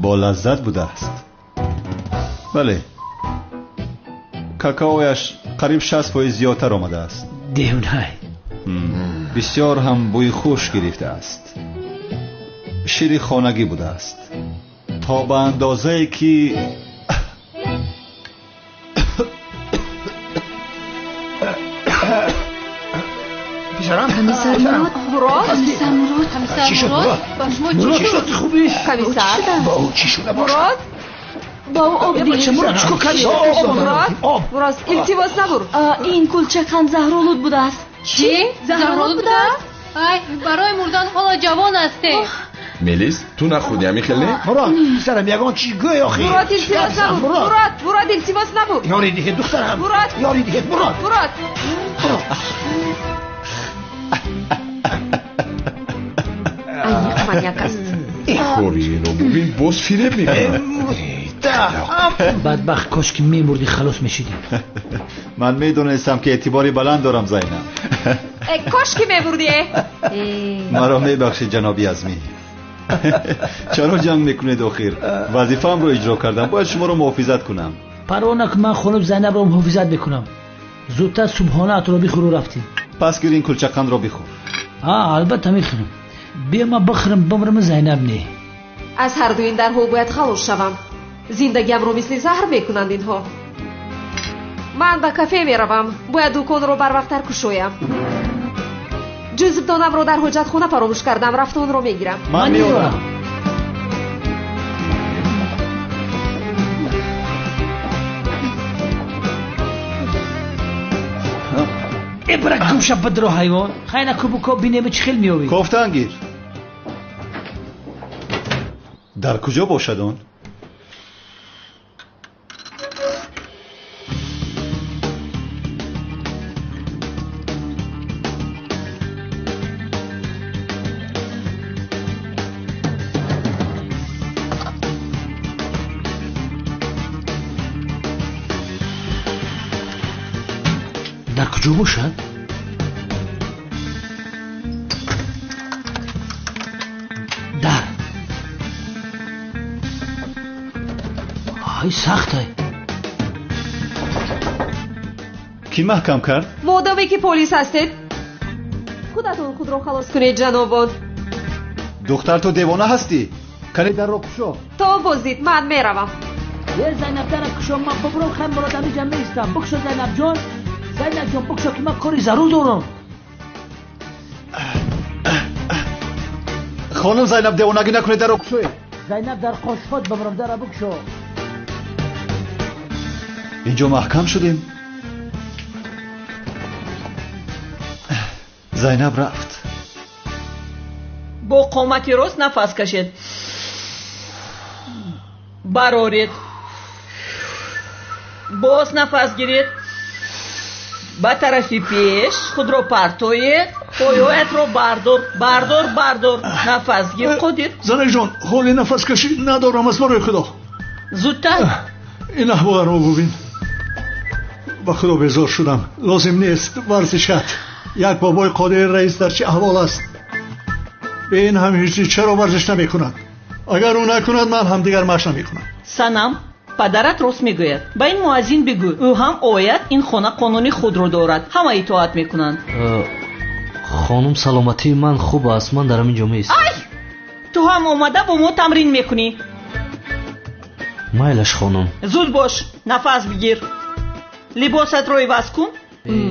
Бо лаззат будааст. Бале, какаояш қариб 60% зиёдтар омадааст. Девонай. Бисёр ҳам бӯи хуш гирифтааст. Шири хонагӣ будааст, то ба андозае ки پسرم комиссар Мурод, Мурод, комиссар Мурод, комиссар چی شد Мурод, مراد؟ ба шумо чӣ مراد چی шуд? شد خوبی؟ Комиссар با او چی شده باشه؟ Мурод, ба ӯ об бача диҳед. Мурод чикор кардӣ? об Мурод, об Мурод, илтимос набур. Ин кулчақан заҳролуд будааст. Чӣ? Заҳролуд будааст? Ай, барои мурдан ҳоло ҷавон ҳастем. Мелис, ту нахӯрдӣ ҳамин хел не? مراد پسرم یگان چی گوی آخی؟ Мурод, илтимос набур. مراد Мурод, Мурод, илтимос набур. یاری دیگه دخترم مراد. یاری دیگه مراد Мурод, аниқ маньяк аст. Кори ино бубин, боз фиреб мекунад. Бадбахт, кош ки мемурдӣ, халос мешидӣ. Ман медонистам, ки эътибори баланд дорам, Зайнаб. Э, кош ки мебурдӣ. Маро мебахшед, ҷаноби Азмӣ. Чаро ҷанг мекунед охир? Вазифаамро иҷро кардам, бояд шуморо муҳофизат кунам. Парво накун, ман хонум Зайнабро муҳофизат мекунам. Зудтар субҳонаатро бихӯру рафтем. Пас гир, ин кулчақандро бихӯр. А, албатта мехӯрам. Биё ман бихӯрам, бимрам, Зайнаб не. Аз ҳарду ин дарҳо бояд халос шавам. Зиндагиамро мисли заҳр мекунанд инҳо. Ман ба кафе меравам, бояд дуконро барвақттар кушоям. Ҷузвдонамро дар ҳоҷатхона фаромӯш кардам, рафта онро мегирам. Ман меорам. Э, бира гумша, бидро, ҳайвон. Хайна кубуко бинеми, чӣ хел меёвӣ. Кофтан гир. Дар куҷо бошад он? Дар куҷо бошад? Дар ай сахтай. Кӣ маҳкам кард? Модоме ки полис ҳастед, худатон худро халос кунед, ҷанобон. Духтар, ту девона ҳастӣ? Кане дарро кушо. То боздид, ман меравам. Е, Зайнаб, дара кушо, ман бубурам. Хай, Мурод, ҳамиҷа меистам. Бикушо, Зайнаб ҷон, Зайнаб ҷон, бикушо, ки ман кори зарур дорам. Хонум Зайнаб, девонагӣ накунед, дарро кушоед. Зайнаб, дар қошқот бимирам, дара бикушо. Инҷо маҳкам шудем. Зайнаб рафт. Бо қомати рост нафас кашед, бароред, боз нафас гиред, ба тарафи пеш худро партоед, пойҳоятро бардор, бардор, бардор, нафас гир, Қодир. Занакҷон, ҳоли нафаскашӣ надорам, аз барои худо. Зудтар. Ин аҳволаро бубин, ба худо безор шудам. Лозим нест варзишат. Як бобои Қодири раис дар чӣ аҳвол аст? Бе ин ҳам ҳеҷ чаро варзиш намекунад? Агар ӯ накунад, ман ҳам дигар машқ намекунам. Санам, падарат рост мегӯяд. Ба ин муаззин бигӯ, ӯ ҳам ояд. Ин хона қонуни худро дорад, ҳама итоат мекунанд. Хонум, саломатии ман хуб аст, ман дар ҳамин ҷо меистам. Ай, ту ҳам омада бо мо тамрин мекунӣ. Майлаш, хонум. Зуд бош, нафас бигир, либосатро иваз кун.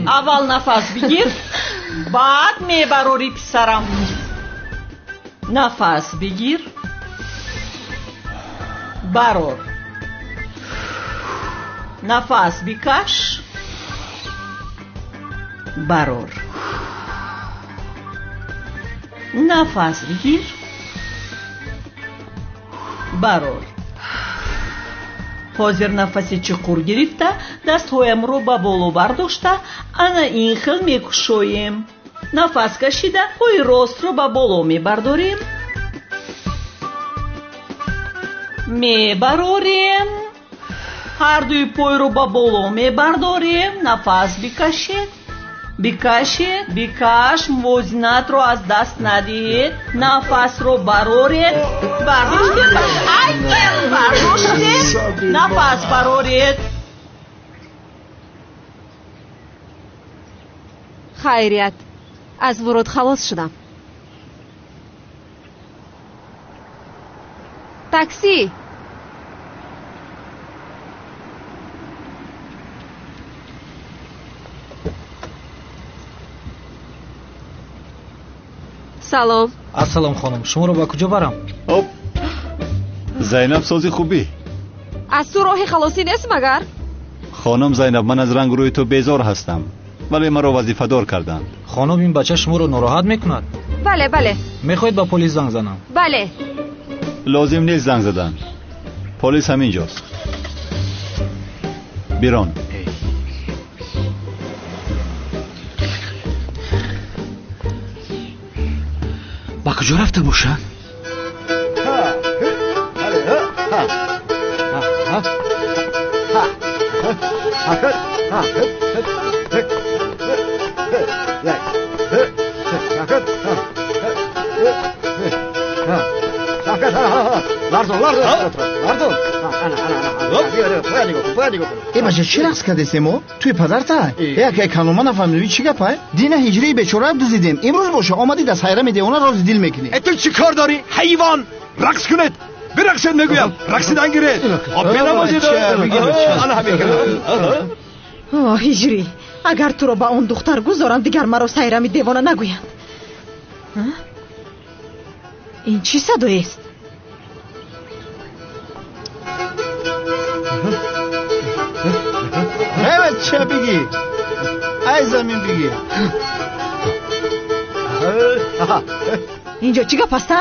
Аввал нафас бигир, баъд мебарорӣ, писарам. Нафас бигир, барор, нафас бикаш, барор, нафас бигир, барор. Ҳозир нафаси чуқур гирифта, дастҳоямро ба боло бардошта, ана ин хел мекушоем. Нафас кашида, пои ростро ба боло мебардорем, мебарорем, ҳардуи пойро ба боло мебардорем, нафас бикашед. Бикашед, бикаш, мувозинатро аз даст надиҳед, нафасро бароред, бардоштед, ай, бардоштед, нафас бароред. Хайрият, аз вуруд халос шудам. Такси! Салом. Ассалом хонум, шуморо ба куҷо барам? Оп. Зайнаб сози хубӣ. Аз ту роҳи халосӣ нест магар? Хонум Зайнаб, ман аз ранг рӯи ту безор ҳастам, вале маро вазифадор карданд. Хонум, ин бача шуморо нороҳат мекунад? Бале, бале. Мехоҳед ба полис занг занам? Бале. Лозим нест занг задан. Полис ҳамин ҷост. Бирон. Ба куҷо рафта бошад? Э бача, чӣ рақс кардесемо? Туи падарта? Э акай канома нафаҳмидӣ чӣ гапай? Дина ҳиҷрии бечораро дуздидем. Имрӯз боша омадӣ дар сайрами девона рози дил мекунӣ. Э ту чӣ кор дорӣ? Ҳайвон! Рақс кунед! Бирақсед мегӯям! Рақсидан гиред! Об бенавозед! Ана ҳамин. О, ҳиҷрӣ, агар туро ба он духтар гузорам, дигар маро сайрами девона нагӯянд. Ин чӣ садоест? Эй бача, бигир. Ай замин бигир. Инҷо чӣ гап аст, а?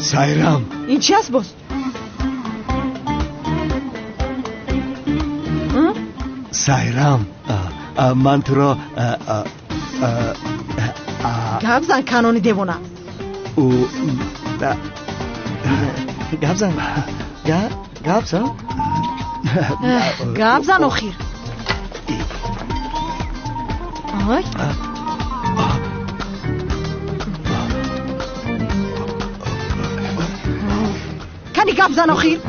Сайрам. Ин чӣ аст боз? Сайрам, ман туро гап зан, канони девона. Гап зан. Гап зан. Гап зан охир. Ой. Кани гап зан охир.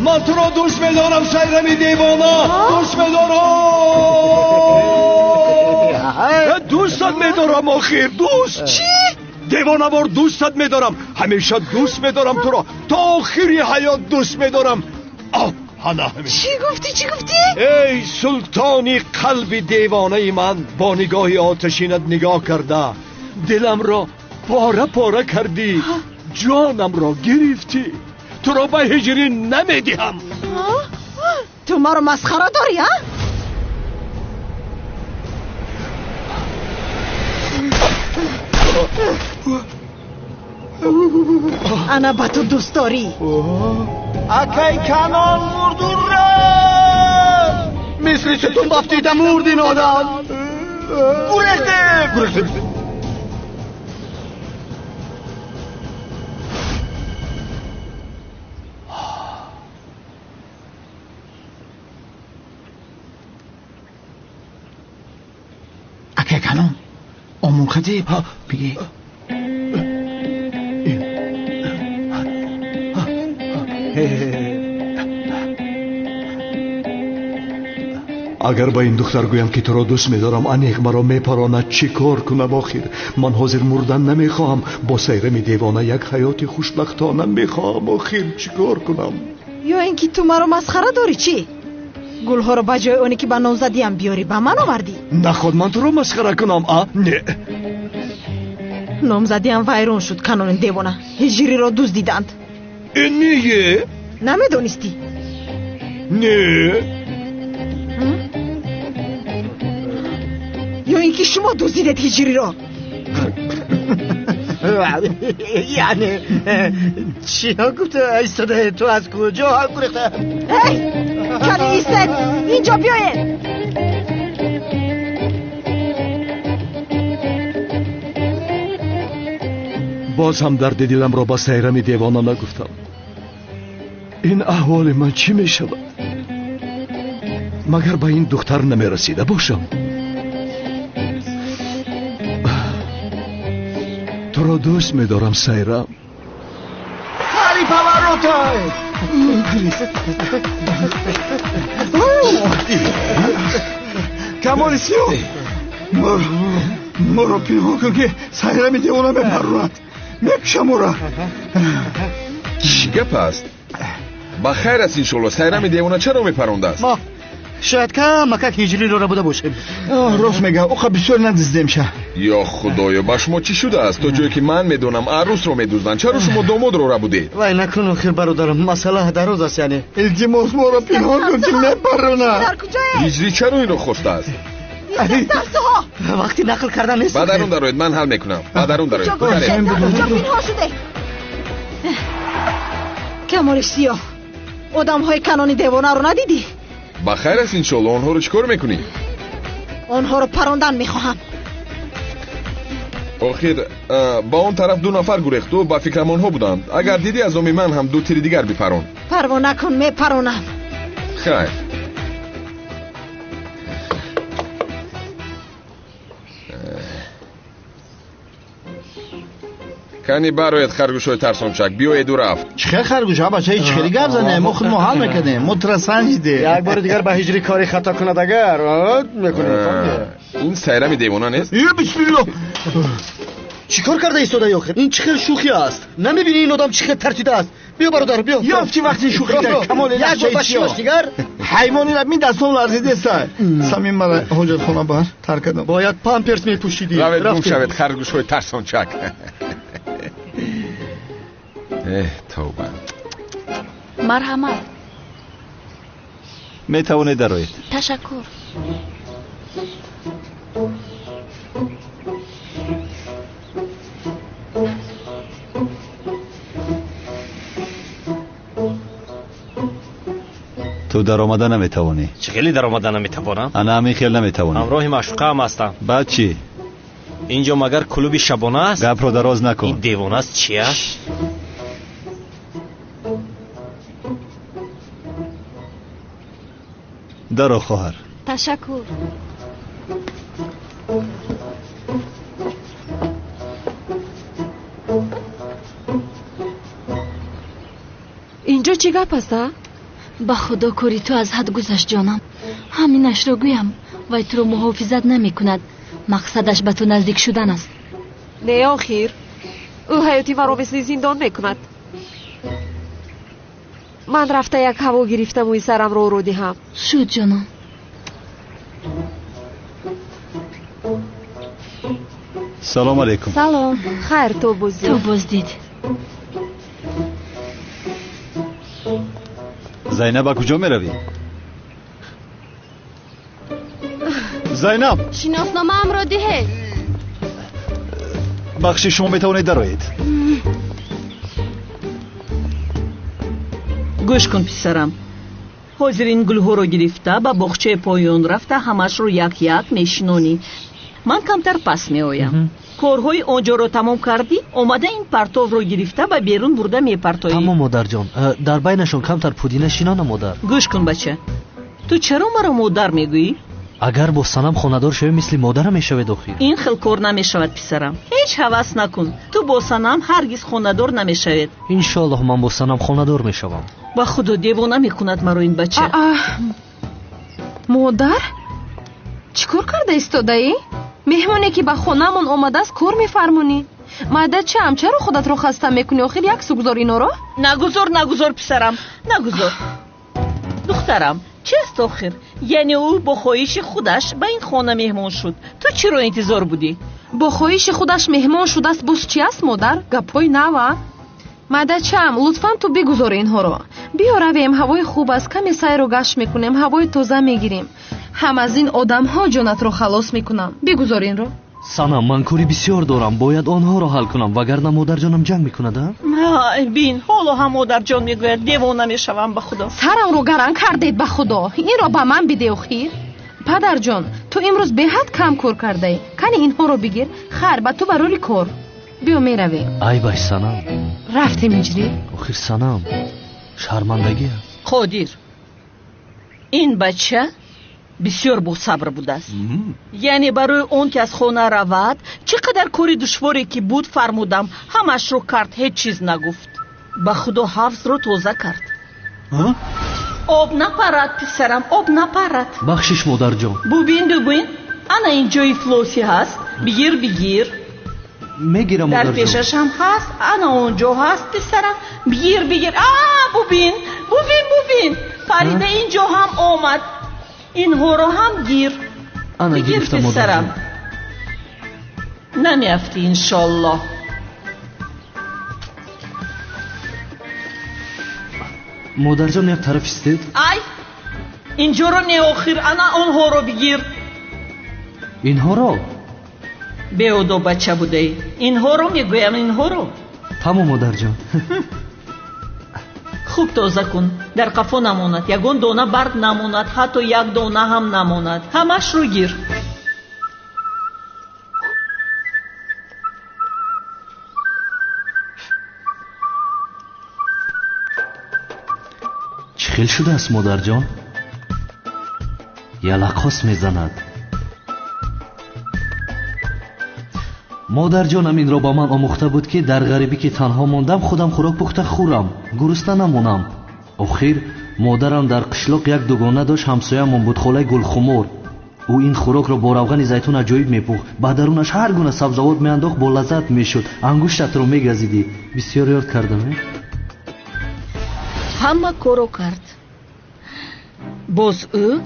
Ман туро дӯст медорам, Сайрами девона, дӯст медорам. Дӯстат медорам охир, дӯст. Чӣ? Девонавор дӯстат медорам, ҳамеша дӯст медорам туро, то охири ҳаёт дӯст медорам. Ҳана ҳамин. Чӣ гуфтӣ, чӣ гуфтӣ? Эй султони қалби девонаи ман, бо нигоҳи оташинат нигоҳ карда, диламро пора пора кардӣ, ҷонамро гирифтӣ. Туро ба ҳиҷрӣ намедиҳам. Ту маро масхара дорӣ, а? Ана ба ту дӯст дорӣ. Акай канон мурду рафт. Мисли сутун бофтида мурд ин одам. Гурехтем, гурехтем. Акай канон, омӯхадиб бигӣ. Агар ба ин духтар гӯям ки туро дӯст медорам, анеқ маро мепаронад. Чӣ кор кунам охир? Ман ҳозир мурдан намехоҳам. Бо сайрами девона як ҳаёти хушбахтона мехоҳам. Охир чӣ кор кунам? Ё ин ки ту маро масхара дорӣ, чӣ? Гулҳоро ба ҷои оне ки ба номзадиам биёрӣ, ба ман овардӣ? Наход ман туро масхара кунам, а? Не. Номзадиам вайрон шуд, канони девона. Ҳиҷриро дуздиданд. Не. Намедонистӣ? Не. Ё ин ки шумо дуздидед ҳиҷриро? Яъне чиҳо гуфта истода? Ту аз куҷо гурехта? Эй, кани истед, инҷо биёед. Боз ҳам дарди диламро ба Сайрами девона нагуфтам. Ин аҳволи ман чӣ мешавад? Магар ба ин духтар намерасида бошам? Туро дӯст медорам, Сайрам. Хари поворотай! Камоли сиёҳ! Моро пинҳон кун, ки Сайрами девона мепарронад. Мекушам ӯро. Чӣ гап аст? Ба хайр аст, иншоалло. Сайрами девона чаро мепарондааст? Мо шояд камакак ҳиҷриро рабуда бошем. Рост мегӯям, оқа бисёр надиздем ша. Ё худоё, ба шумо чӣ шудааст? То ҷое ки ман медонам, арӯсро медузданд. Чаро шумо домодро рабудед? Вай накун, охир бародарам, масъала дароз аст. Яъне илтимос, моро пинҳон кун, ки мепаронад. Ҳиҷрӣ чаро инро хостааст? Вақти нақл кардан нест. Ба дарун дароед, ман ҳал мекунам. Ба дарун дароед. Куҷо пинҳон шуде? Камоли сиёҳ, одамҳои канони девонаро надидӣ? Ба хайр аст, иншоалло. Онҳоро чӣ кор мекунӣ? Онҳоро парондан мехоҳам. Охир ба он тараф ду нафар гурехту ба фикрам онҳо буданд. Агар дидӣ, аз оми ман ҳам ду тири дигар бипарон. Парво накун, мепаронам. Хайр. Кани бароед, харгӯшҳои тарсончак, биёеду рафт. Чӣ хел харгӯш? А бачаи чӣ хели гап занем? Мо худ мо ҳал мекардем. Мо тура санҷидем. Як бори дигар ба ҳиҷрӣ кори хато кунад, агар мекунем. Ин Сайрами девона нест? Е, бисмиллоҳ! Чӣ кор карда истодаи охир? Ин чӣ хел шӯхӣ аст? Намебинӣ ин одам чӣ хел тартидааст? Биё бародар, биё. Ёфти вақти шӯхӣ дар камоли як бор ба шимош дигар. Ҳайвони раб, мин дастом ларзидеста. Самим мара ҳоҷатхона бар тар кардам. Бояд памперс мепӯшидӣ. Равед, гум шавед, харгӯшҳои тарсончак. Эҳ, тавба. Марҳамат. Метавонед дароед. Ташаккур. Ту даромада наметавонӣ. Чӣ хеле даромада наметавонам? Ана ҳамин хел наметавонӣ. Ҳамроҳи маъшуқаам ҳастам. Баъд чӣ? Инҷо магар клуби шабона аст? Гапро дароз накун. Ин девонааст чи аст? Даро, хоҳар. Ташаккур. Инҷо чӣ гап аст, а? Ба худо, кори ту аз ҳад гузашт, ҷонам. Ҳаминашро гӯям, вай туро муҳофизат намекунад. Мақсадаш ба ту наздик шудан аст. Не, охир, ӯ ҳаёти маро мисли зиндон мекунад. Ман рафта як ҳаво гирифта мӯи сарамро ӯро диҳам. Шуд, ҷонам. Салом алейкум. Салом. Хайр, то боздид. То боздид. Зайнаб, ба куҷо меравӣ? Зайнаб! Шиносномаамро диҳед. Бахши, шумо метавонед дароед. Гӯш кун, писарам. Ҳозир ин гулҳоро гирифта ба боғчаи поён рафта ҳамашро як-як мешинонӣ. Ман камтар пас меоям. Корҳои он ҷоро тамом кардӣ, омада ин партовро гирифта ба берун бурда мепартоӣ. Тамом, модарҷон. Дар байнашон камтар пудина шинонам, модар. Гӯш кун, бача. Ту чаро маро модар мегӯӣ? Агар бо санам хонадор шавӣ, мисли модарам мешавед охир. Ин хел кор намешавад, писарам. Ҳеҷ ҳавас накун. Ту бо санам ҳаргиз хонадор намешавед. Иншоаллоҳ, ман бо санам хонадор мешавам. Ба худо, девона мекунад маро ин бача. Модар, чӣ кор карда истодаӣ? Меҳмоне ки ба хонаамон омадааст, кор мефармонӣ. Майдачаам, чаро худатро хаста мекунӣ? Охир як су гузор иноро. Нагузор, нагузор, писарам, нагузор. Духтарам, чист охир? Яъне ӯ бо хоҳиши худаш ба ин хона меҳмон шуд. Ту чиро интизор будӣ? Бо хоҳиши худаш меҳмон шудааст, боз чи аст, модар? Гапҳои нава. Майдачаам, лутфан ту бигузор инҳоро. Биё равем, ҳавои хуб аст, каме сайру гашт мекунем, ҳавои тоза мегирем. Ҳам аз ин одамҳо ҷонатро халос мекунам. Бигузор инро. Санам, ман кори бисёр дорам, бояд онҳоро ҳал кунам, вагарна модарҷонам ҷанг мекунад, а? Бин, ҳоло ҳам модарҷон мегӯяд, девона мешавам, ба худо. Сарамро гаран кардед, ба худо. Инро ба ман биде охир. Падарҷон, ту имрӯз беҳад кам кор кардаӣ. Кани инҳоро бигир. Хайр, ба ту барори кор. Биё меравем. Айбаш санам. Рафтем ҳиҷрӣ. Охир санам, шармандагӣ аст. Қодир, ин бача бисёр босабр будааст. Яъне барои он ки аз хона равад, чӣ қадар кори душворе ки буд фармудам, ҳамашро кард, ҳеҷ чиз нагуфт. Ба худо ҳавзро тоза кард. Об напарад, писарам, об напарад. Бахшиш, модарҷон. Бубин, бубин, ана ин ҷои флоси ҳаст. Бигир, бигир. Мегирам, дар модарҷон. Пешашам ҳаст, ана он ҷо ҳаст, писарам. Бигир, бигир. А, бубин, бубин, бубин. Фарида ин ҷо ҳам омад. Инҳоро ҳам гир. Ана бигир, гирифтам, писарам. модарҷон. Намеафтӣ, иншоллоҳ. Модарҷон, як тараф истед. Ай, инҷоро не, охир, ана онҳоро бигир. Инҳоро? Беодоб бача будаӣ. Инҳоро мегӯям, инҳоро. Тамом, модарҷон. Хуб тоза кун, дар қафо намонад, ягон дона барг намонад, ҳатто як дона ҳам намонад. Ҳамашро гир. Чӣ хел шудааст, модарҷон? Ялақос мезанад. Модарҷонам инро ба ман омӯхта буд, ки дар ғарибӣ ки танҳо мондам, худам хӯрок пухта хӯрам, гурусна намонам. Охир модарам дар қишлоқ як дугона дошт, ҳамсоямон буд, холаи Гулхумор. Ӯ ин хӯрокро бо равғани зайтун аҷоиб мепухт, ба дарунаш ҳар гуна сабзавот меандохт, бо лаззат мешуд, ангуштатро мегазидӣ. Бисёр ёд кардам. Ҳама корро кард. Боз ӯ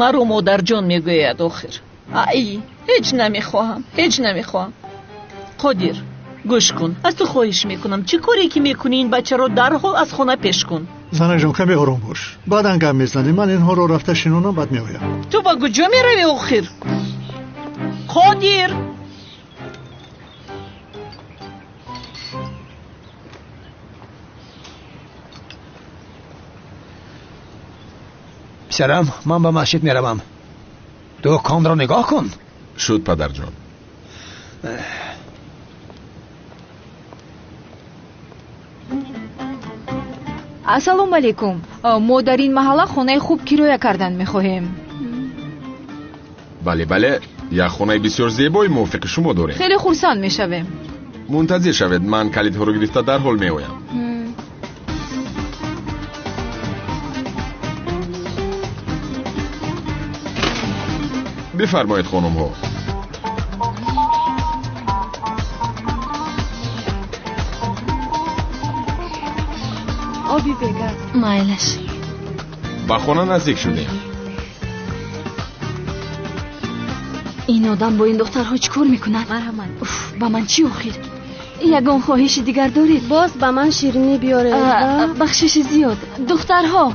маро модарҷон мегӯяд охир. Ай, ҳеҷ намехоҳам, ҳеҷ намехоҳам. Қодир, гӯш кун, аз ту хоҳиш мекунам, чӣ коре ки мекунӣ, ин бачаро дарҳол аз хона пеш кун. Занаҷон, каме ором бош, баъдан гап мезанем. Ман инҳоро рафта шинонам, баъд меоям. Ту ба куҷо меравӣ охир? Қодир! Писарам, ман ба масҷид меравам. Дуконро нигоҳ кун. Шуд, падарҷон. Ассалому алайкум. Мо дар ин маҳалла хонаи хуб кироя кардан мехоҳем. Бале, бале, як хонаи бисёр зебои мувофиқи шумо дорем. Хеле хурсанд мешавем. Мунтазир шавед, ман калидҳоро гирифта дарҳол меоям. Бифармоед, хонумҳо. Оби бегаз. Майлаш. Ба хона наздик шудем. Ин одам бо ин духтарҳо чӣ кор мекунад? Марҳамат. Уф, ба ман чӣ охир? Ягон хоҳиши дигар доред? Боз ба ман ширинӣ биёред. Бахшиши зиёд. Духтарҳо,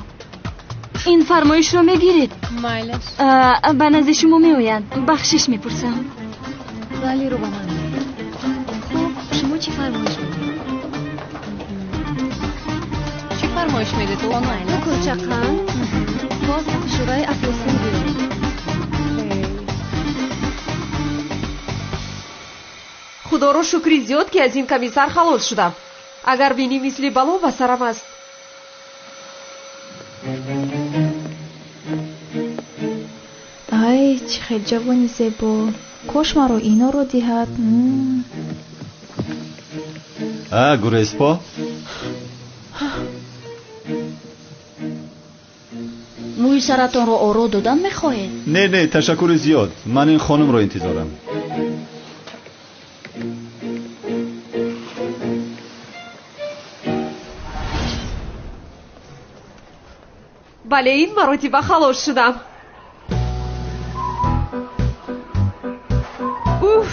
ин фармоишро мегиред? Майлаш. Ба назди шумо меоянд. Бахшиш мепурсам. Балеро ба ман диҳед. Хуб, шумо чӣ фармоиш медиҳед? Чӣ фармоиш медиҳед? Ду кулча қанд, боз шӯраи афлесун биёред. Худоро шукри зиёд, ки аз ин комиссар халос шудам. Агар бинӣ, мисли бало ба сарам аст. Ай, чӣ хел ҷавони зебо! Кош маро иноро диҳад. А, гуреспо? Мӯи саратонро оро додан мехоҳед? Не, не, ташаккури зиёд. Ман ин хонумро интизорам. Бале, ин маротиба халос шудам. Уф!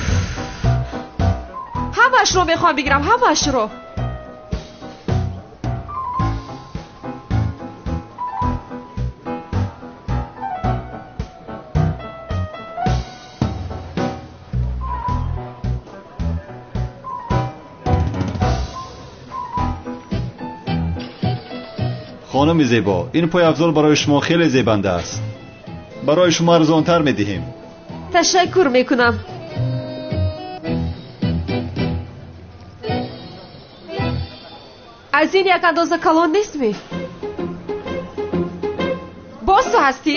Ҳамаашро мехоҳам бигирам, ҳамаашро. Хонуми зебо, ин пойафзол барои шумо хеле зебанда аст. Барои шумо арзонтар медиҳем. Ташаккур мекунам. Аз ин як андоза калон нестми? Боз ту ҳастӣ?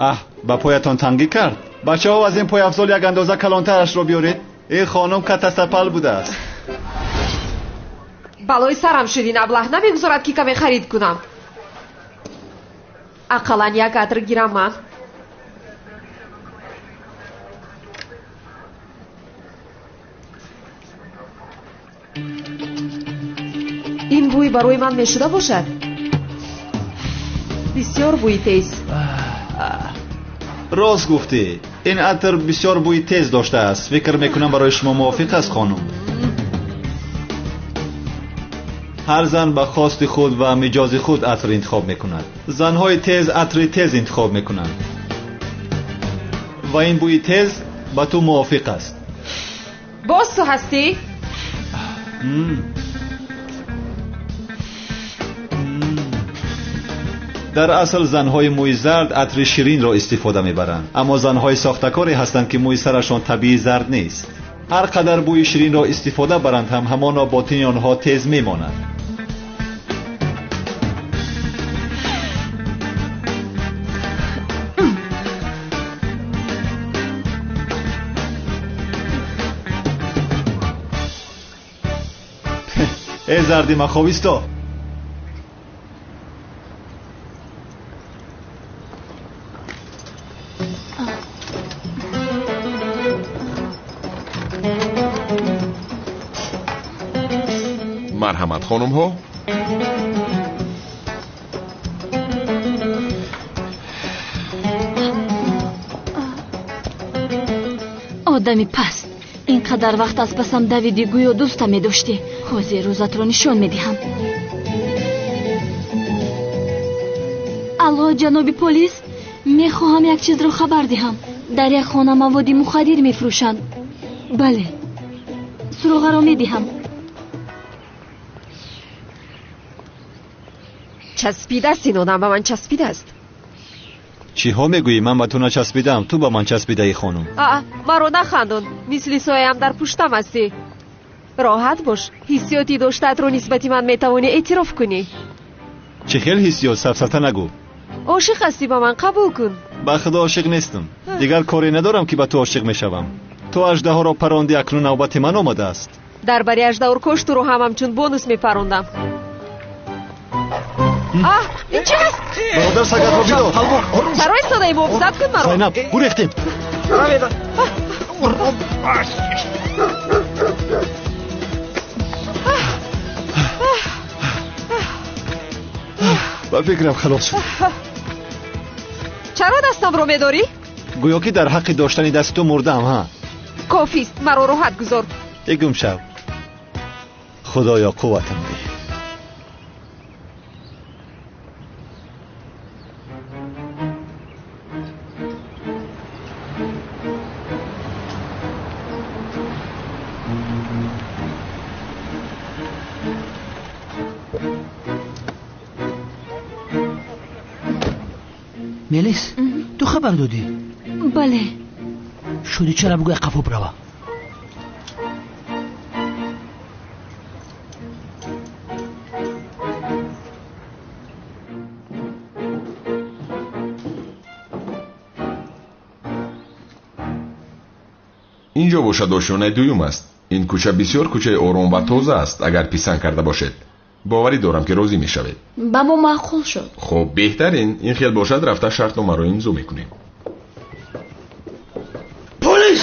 Аҳ, ба поятон тангӣ кард. Бачаҳо, аз ин пойафзол як андоза калонтарашро биёред. Ин хонум катасапал будааст. Балои сарам шуд, ин аблаҳ намегузорад ки каме харид кунам. Ақаллан як атр гирам ман. Ин бӯй барои ман мешуда бошад? Бисёр бӯи тез. Рост гуфтӣ, ин атр бисёр бӯи тез доштааст. Фикр мекунам барои шумо мувофиқ аст, хонум. Ҳар зан ба хости худ ва миҷози худ атр интихоб мекунад. Занҳои тез атри тез интихоб мекунанд ва ин бӯи тез ба ту мувофиқ аст. Боз ту ҳастӣ? Дар асл занҳои мӯи зард атри ширинро истифода мебаранд, аммо занҳои сохтакоре ҳастанд ки мӯи сарашон табиӣ зард нест. Ҳар қадар бӯи ширинро истифода баранд ҳам ҳамоно ботини онҳо тез мемонад. Эй зарди маховисто! Марҳамат, хонумҳо. Одами паст, ин қадар вақт аз пасам давидӣ, гӯё дӯста медоштӣ. Ҳозир рӯзатро нишон медиҳам. Алло, ҷаноби полис, мехоҳам як чизро хабар диҳам. Дар як хона маводи мухаддир мефурӯшанд. Бале, суроғаро медиҳам. Часпидааст ин одам, ба ман часпидааст. Чиҳо мегӯӣ? Ман ба ту начаспидаам, ту ба ман часпидаӣ, хонум. Аа, маро нахандон, мисли сояам дар пуштам ҳастӣ. Роҳат бош, ҳиссиёти доштаатро нисбати ман метавонӣ эътироф кунӣ. Чӣ хел ҳиссиёт? Сафсата нагӯ. Ошиқ ҳастӣ ба ман, қабул кун. Ба худо ошиқ нестам. Дигар коре надорам ки ба ту ошиқ мешавам. Ту аждаҳоро парондӣ, акнун навбати ман омадааст. Дар бари аждаҳоркош туро ҳам ҳамчун бонус мепарондам. Аҳ, ин чи аст? Бародар, сагатро бидор. Чаро истодаи? Муҳофизат кун маро. Зайнаб, гурехтем. Ба фикрам халос шуд. Чаро дастамро медорӣ? Гӯё ки дар ҳаққи доштани дасти ту мурдаам, ҳа? Кофист, маро роҳат гузор. Игум шав. Худоё, қувватам деҳ. Мелис, ту хабар додӣ? Бале. Шуди чара бугӯй қафо бирава. Инҷо бошад ошёнаи дуюм аст. Ин кӯча бисёр кӯчаи ором ва тоза аст, агар писанд карда бошед. Боварӣ дорам ки розӣ мешавед. Ба мо маъқул шуд. Хуб, беҳтарин. Ин хел бошад, рафта шартномаро имзо мекунем. Полис!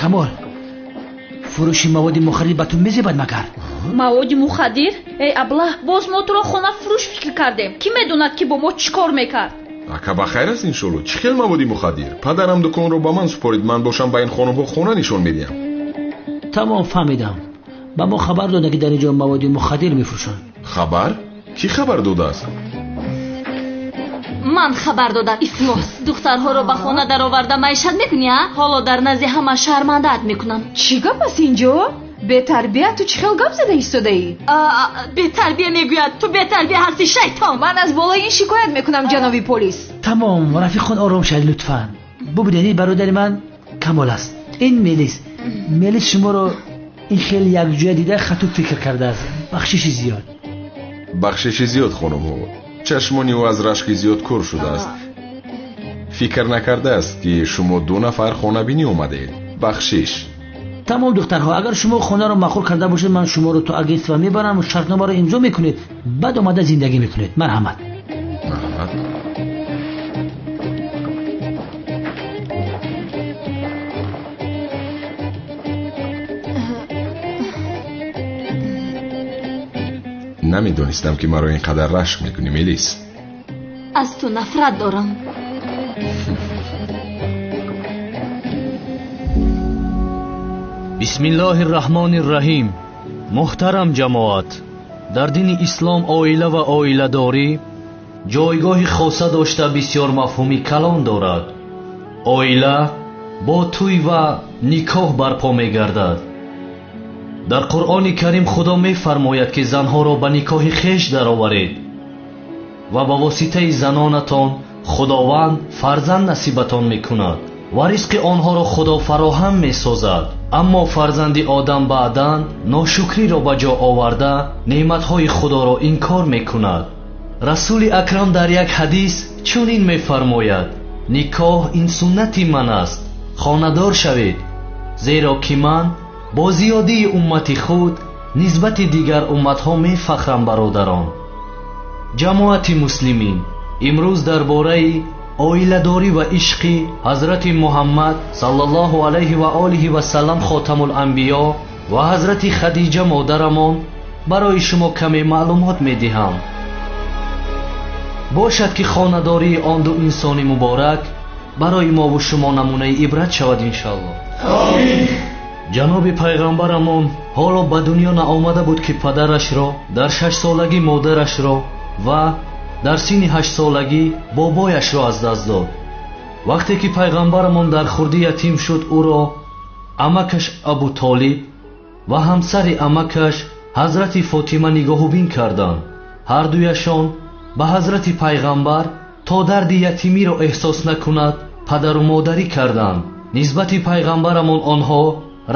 Камол, фурӯши маводи мухаддир ба ту мезебад магар? Маводи мухаддир? Эй аблаҳ, боз мо туро хонафурӯш фикр кардем. Кӣ медонад ки бо мо чӣ кор мекард? Ака, ба хайр аст иншолло. Чӣ хел маводи мухаддир? Падарам дуконро ба ман супорид, ман бошам ба ин хонумҳо хона нишон медиҳам. Тамом, фаҳмидам. Ба мо хабар дода ки дар ин ҷо маводи мухаддир мефурӯшанд. Хабар? Кӣ хабар додааст? Ман хабар додам. Ифлос, духтарҳоро ба хона дароварда маишат мекунӣ, а? Ҳоло дар назди ҳама шармандаат мекунам. Чӣ гап аст инҷо? Бетарбия, ту чӣ хел гап зада истодаӣ? Бетарбия мегӯяд, ту бетарбия ҳастӣ, шайтон. Ман аз болои ин шикоят мекунам, ҷаноби полис. Тамом, рафиқон, ором шавед лутфан. Бубинед, ин бародари ман Камол аст, ин Мелис. Мелис шуморо ин хеле якҷоя дида хато фикр кардааст. Бахшиши зиёд. Бахшиши зиёд, хонумҳо. Чашмони ӯ аз рашки зиёд кӯр шудааст. Фикр накардааст, ки шумо ду нафар хонабинӣ омадед. Бахшиш. Тамом, духтарҳо, агар шумо хонаро маъқул карда бошед, ман шуморо то агентство мебарам, шартномаро имзо мекунед, баъд омада зиндагӣ мекунед. Марҳамат. Марҳамат. Намедонистам, ки маро ин қадар рашк мекунӣ, Мелис. Аз ту нафрат дорам. Бисмиллоҳи рраҳмони рраҳим. Муҳтарам ҷамоат, дар дини ислом оила ва оиладорӣ ҷойгоҳи хоса дошта бисёр мафҳуми калон дорад. Оила бо тӯй ва никоҳ барпо мегардад. Дар Қуръони Карим Худо мефармояд, ки занҳоро ба никоҳи хеш дароваред ва ба воситаи занонатон Худованд фарзанд насибатон мекунад ва ризқи онҳоро Худо фароҳам месозад. Аммо фарзанди одам баъдан ношукриро ба ҷо оварда неъматҳои Худоро инкор мекунад. Расули Акрам дар як ҳадис чунин мефармояд: никоҳ ин суннати ман аст, хонадор шавед, зеро ки ман бо зиёдии уммати худ нисбати дигар умматҳо мефахрам. Бародарон, ҷамоати муслимин, имрӯз дар бораи оиладорӣ ва ишқи ҳазрати Муҳаммад саллаллоҳу алайҳи ва олиҳи васаллам хотамуланбиё ва ҳазрати Хадиҷа модарамон барои шумо каме маълумот медиҳам. Бошад, ки хонадории он ду инсони муборак барои мову шумо намунаи ибрат шавад, иншоаллоҳ. Ҷаноби пайғамбарамон ҳоло ба дунё наомада буд, ки падарашро дар шашсолагӣ, модарашро ва дар синни ҳаштсолагӣ бобояшро аз даст дод. Вақте ки пайғамбарамон дар хурдӣ ятим шуд, ӯро амакаш Абутолиб ва ҳамсари амакаш ҳазрати Фотима нигоҳубин карданд. Ҳардуяшон ба ҳазрати пайғамбар то дарди ятимиро эҳсос накунад падару модарӣ карданд. Нисбати пайғамбарамон онҳо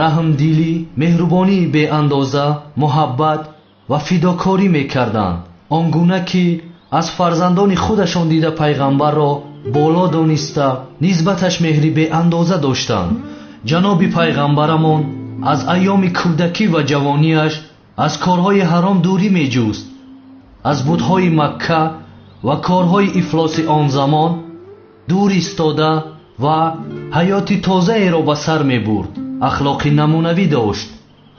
раҳмдилӣ, меҳрубонии беандоза, муҳаббат ва фидокорӣ мекарданд, он гуна ки аз фарзандони худашон дида пайғамбарро боло дониста нисбаташ меҳри беандоза доштанд. Ҷаноби пайғамбарамон аз айёми кӯдакӣ ва ҷавониаш аз корҳои ҳаром дурӣ меҷуст. Аз бутҳои Макка ва корҳои ифлоси он замон дур истода ва ҳаёти тозаеро ба сар мебурд. Ахлоқи намунавӣ дошт.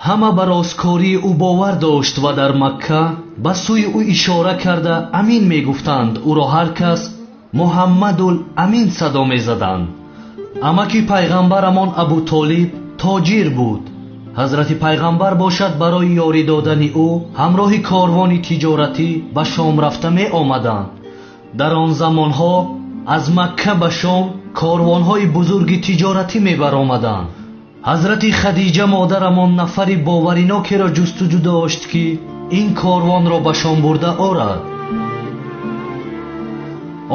Ҳама ба росткории ӯ бовар дошт ва дар Макка ба сӯи ӯ ишора карда амин мегуфтанд. Ӯро ҳар кас Муҳаммадул Амин садо мезаданд. Амаки пайғамбарамон Абутолиб тоҷир буд. Ҳазрати пайғамбар бошад барои ёрӣ додани ӯ ҳамроҳи корвони тиҷоратӣ ба Шом рафта меомаданд. Дар он замонҳо аз Макка ба Шом корвонҳои бузурги тиҷоратӣ мебаромаданд. Ҳазрати Хадиҷа модарамон нафари боваринокеро ҷустуҷӯ дошт, ки ин корвонро ба Шом бурда орад.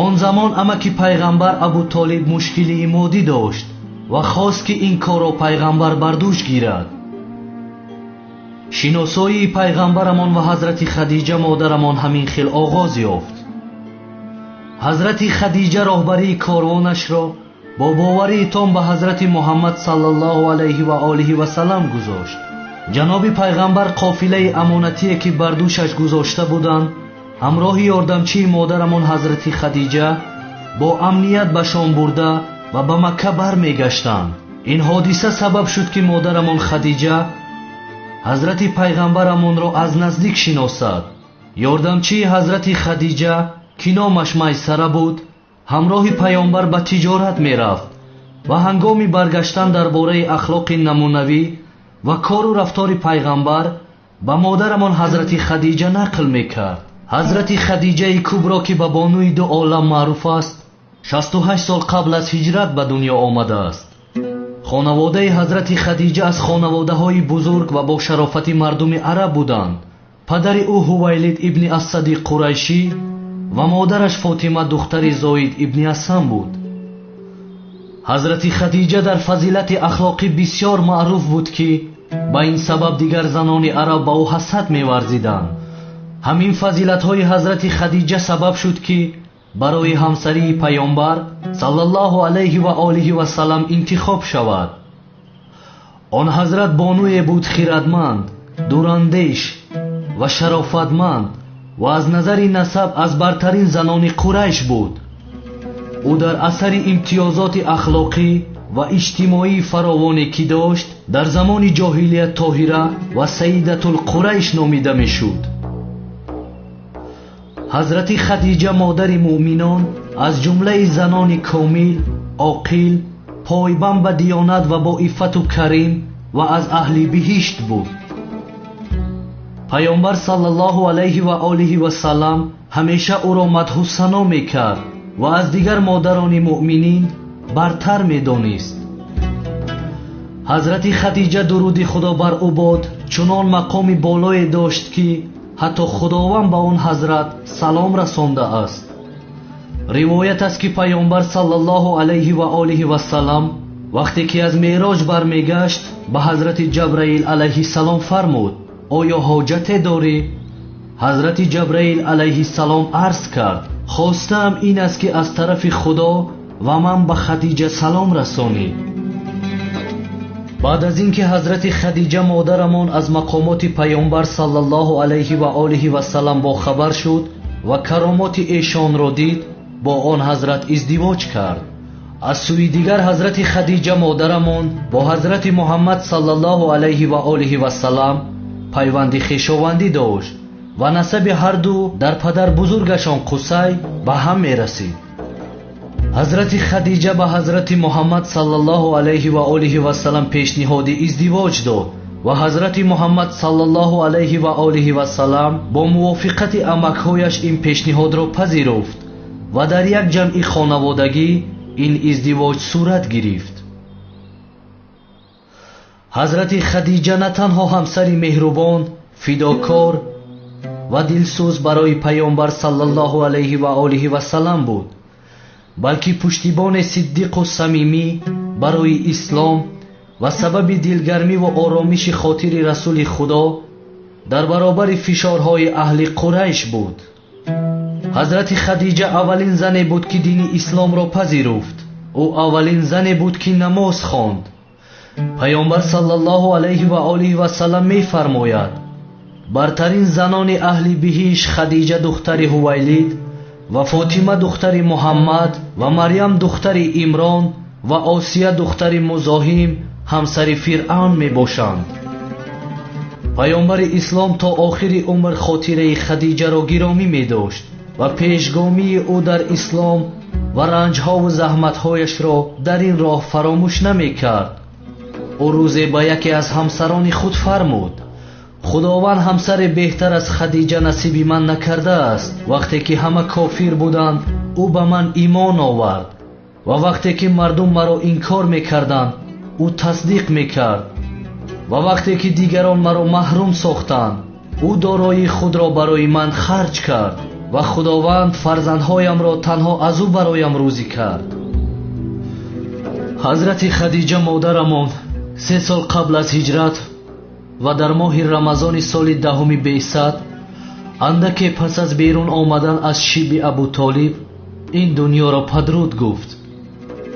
Он замон амаки пайғамбар Абутолиб мушкилии моддӣ дошт ва хост, ки ин корро пайғамбар бар дӯш гирад. Шиносоии пайғамбарамон ва ҳазрати Хадиҷа модарамон ҳамин хел оғоз ёфт. Ҳазрати Хадиҷа роҳбарии корвонашро бо боварии том ба ҳазрати Муҳаммад саллаллоҳу алайҳи ва олиҳи васаллам гузошт. Ҷаноби пайғамбар қофилаи амонатие, ки бар дӯшаш гузошта буданд, ҳамроҳи ёрдамчии модарамон ҳазрати Хадиҷа бо амният ба Шом бурда ва ба Макка бармегаштанд. Ин ҳодиса сабаб шуд, ки модарамон Хадиҷа ҳазрати пайғамбарамонро аз наздик шиносад. Ёрдамчии ҳазрати Хадиҷа, ки номаш Майсара буд, ҳамроҳи паёмбар ба тиҷорат мерафт ва ҳангоми баргаштан дар бораи ахлоқи намунавӣ ва кору рафтори пайғамбар ба модарамон ҳазрати Хадиҷа нақл мекард. Ҳазрати Хадиҷаи Кубро, ки ба бонуи ду олам маъруф аст, 68 сол қабл аз ҳиҷрат ба дунё омадааст. Хонаводаи ҳазрати Хадиҷа аз хонаводаҳои бузург ва бо шарофати мардуми араб буданд. Падари ӯ Ҳувайлид ибни Асади Қурайшӣ ва модараш Фотима духтари Зоид ибни Асам буд. Ҳазрати Хадиҷа дар фазилати ахлоқӣ бисёр маъруф буд, ки ба ин сабаб дигар занони араб ба ӯ ҳасад меварзиданд. Ҳамин фазилатҳои ҳазрати Хадиҷа сабаб шуд, ки барои ҳамсарии паёмбар саллаллоҳу алайҳи ва олиҳи васаллам интихоб шавад. Он ҳазрат бонуе буд хирадманд, дурандеш ва шарофатманд ва аз назари насаб аз бартарин занони Қурайш буд. Ӯ дар асари имтиёзоти ахлоқӣ ва иҷтимоии фаровоне ки дошт, дар замони ҷоҳилият Тоҳира ва Саидатулқурайш номида мешуд. Ҳазрати Хадиҷа модари муъминон аз ҷумлаи занони комил, оқил, пойбанд ба диёнат ва бо иффату карим ва аз аҳли биҳишт буд. Паёмбар саллаллоҳу алайҳи ва олиҳи васаллам ҳамеша ӯро мадҳу сано мекард ва аз дигар модарони муъминин бартар медонист. Ҳазрати Хадиҷа дуруди Худо бар ӯ бод чунон мақоми болое дошт, ки ҳатто Худованд ба он ҳазрат салом расондааст. Ривоят аст, ки паёмбар саллаллоҳу алайҳи ва олиҳи васаллам вақте ки аз меъроҷ бармегашт, ба ҳазрати Ҷабраил алайҳиссалом фармуд: оё ҳоҷате дорӣ? Ҳазрати Ҷабраил алайҳиссалом арз кард: хостаам ин аст, ки аз тарафи Худо ва ман ба Хадиҷа салом расонӣ. Баъд аз ин ки ҳазрати Хадиҷа модарамон аз мақомоти паёмбар саллаллоҳу алайҳи ва олиҳи васаллам бохабар шуд ва каромоти эшонро дид, бо он ҳазрат издивоҷ кард. Аз сӯи дигар ҳазрати Хадиҷа модарамон бо ҳазрати Муҳаммад саллаллоҳу алайҳи ва олиҳи васаллам пайванди хешовандӣ дошт ва насаби ҳарду дар падар бузургашон Қусай ба ҳам мерасид. Ҳазрати Хадиҷа ба ҳазрати Муҳаммад саллаллоҳу алайҳи ва олиҳи васаллам пешниҳоди издивоҷ дод ва ҳазрати Муҳаммад саллаллоҳу алайҳи ва олиҳи васаллам бо мувофиқати амакҳояш ин пешниҳодро пазируфт ва дар як ҷамъи хонаводагӣ ин издивоҷ сурат гирифт. Ҳазрати Хадиҷа на танҳо ҳамсари меҳрубон, фидокор ва дилсӯз барои паёмбар саллаллоҳу алайҳи ва олиҳи васаллам буд, балки пуштибони сиддиқу самимӣ барои ислом ва сабаби дилгармӣ ва оромиши хотири расули Худо дар баробари фишорҳои аҳли Қурайш буд. Ҳазрати Хадиҷа аввалин зане буд, ки дини исломро пазируфт. Ӯ аввалин зане буд, ки намоз хонд. Паёмбар саллаллоҳу алайҳи ва олиҳи васаллам мефармояд: бартарин занони аҳли биҳишт Хадиҷа духтари Ҳувайлид ва Фотима духтари Муҳаммад ва Марьям духтари Имрон ва Осия духтари Музоҳим ҳамсари Фиръавн мебошанд. Паёмбари ислом то охири умр хотираи Хадиҷаро гиромӣ медошт ва пешгомии ӯ дар ислом ва ранҷҳову заҳматҳояшро дар ин роҳ фаромӯш намекард. Ӯ рӯзе ба яке аз ҳамсарони худ фармуд: Худованд ҳамсаре беҳтар аз Хадиҷа насиби ман накардааст. Вақте ки ҳама кофир буданд, ӯ ба ман имон овард ва вақте ки мардум маро инкор мекарданд, ӯ тасдиқ мекард ва вақте ки дигарон маро маҳрум сохтанд, ӯ дороии худро барои ман харҷ кард ва Худованд фарзандҳоямро танҳо аз ӯ бароям рӯзӣ кард. Ҳазрати Хадиҷа модарамон 3 сол қабл аз ҳиҷрат ва дар моҳи Рамазони соли 10 беъсат, андаке пас аз берун омадан аз шиби Абутолиб, ин дунёро падруд гуфт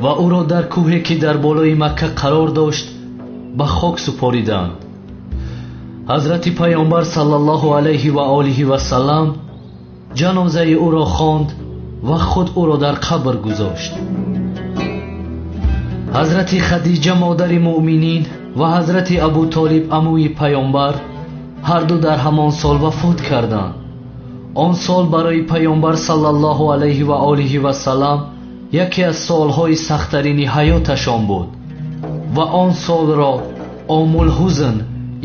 ва ӯро дар кӯҳе ки дар болои Макка қарор дошт ба хок супориданд. Ҳазрати паёмбар саллаллоҳу алайҳи ва олиҳи васаллам ҷанозаи ӯро хонд ва худ ӯро дар қабр гузошт. Ҳазрати Хадиҷа модари муъминин ва ҳазрати Абутолиб амӯи паёмбар ҳарду дар ҳамон сол вафот карданд. Он сол барои паёмбар саллаллоҳу алайҳи ва олиҳи васаллам яке аз солҳои сахттарини ҳаёташон буд ва он солро омулҳузн,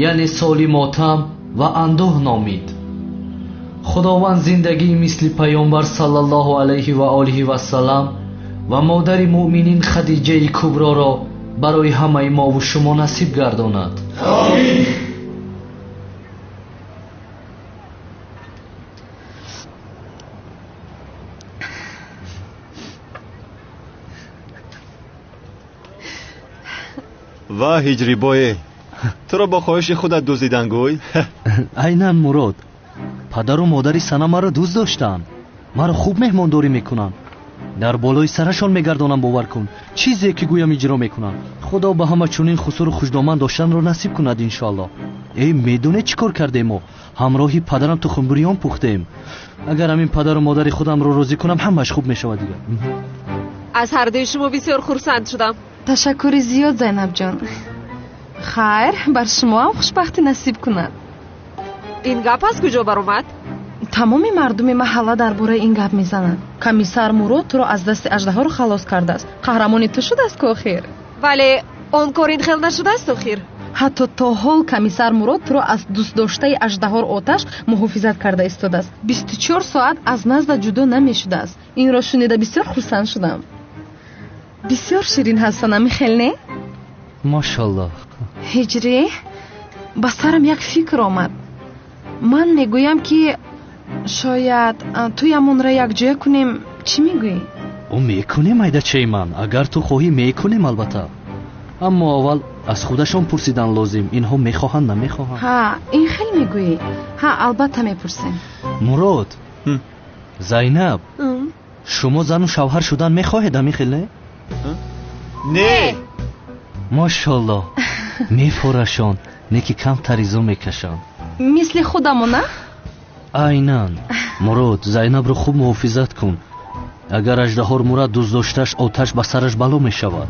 яъне соли мотам ва андӯҳ номид. Худованд зиндагии мисли паёмбар саллаллоҳу алайҳи ва олиҳи васаллам ва модари муъминин Хадиҷаи Куброро барои ҳамаи мову шумо насиб гардонад. Омин. Ва ҳиҷрибое, туро бо хоҳиши худат дуздидан гӯй. Айнан Мурод, падару модари Санам маро дӯст доштанд, маро хуб меҳмондорӣ мекунанд, дар болои сарашон мегардонам, бовар кун, чизе ки гӯям иҷро мекунанд. Худо ба ҳама чунин хусуру хушдоман доштанро насиб кунад иншоаллоҳ. Эй, медонед чӣ кор кардем мо? Ҳамроҳи падарам тухмбурён пухтем. Агар ҳамин падару модари худамро розӣ кунам, ҳамааш хуб мешавад дигар. Аз ҳардуи шумо бисёр хурсанд шудам. Ташаккури зиёд, Зайнабҷон. Хайр, бар шумоам хушбахтӣ насиб кунад. Ин гап аз куҷо баромад? Тамоми мардуми маҳалла дар бораи ин гап мезананд. Комиссар Мурод туро аз дасти аждаҳоро халос кардааст. Қаҳрамони ту шудааст ку охир. Вале он кор ин хел нашудааст охир. Ҳатто то ҳол комиссар Мурод туро аз дӯстдоштаи аждаҳор оташ муҳофизат карда истодааст. 24 соат аз назда ҷудо намешудааст. Инро шунида бисёр хурсанд шудам. Бисёр ширин ҳастанд, ами хел не? Машаллоҳ. Ҳиҷрӣ, ба сарам як фикр омад. Ман мегӯям ки шояд туямонро якҷоя кунем. Чӣ мегӯӣ? О, мекунем, айдачаи ман. Агар ту хоҳӣ мекунем албатта. Аммо аввал аз худашон пурсидан лозим. Инҳо мехоҳанд, намехоҳанд. Ҳа, ин хел мегӯӣ? Ҳа, албатта мепурсем. Мурод, Зайнаб, шумо зану шавҳар шудан мехоҳед, ҳамин хел не? Не. Машаллоҳ, мефорашон, не ки камтар изо мекашанд. Мисли худамона? Айнан. Мурод, Зайнабро хуб муҳофизат кун. Агар аждаҳор мурад, дӯстдоштааш оташ ба сараш бало мешавад.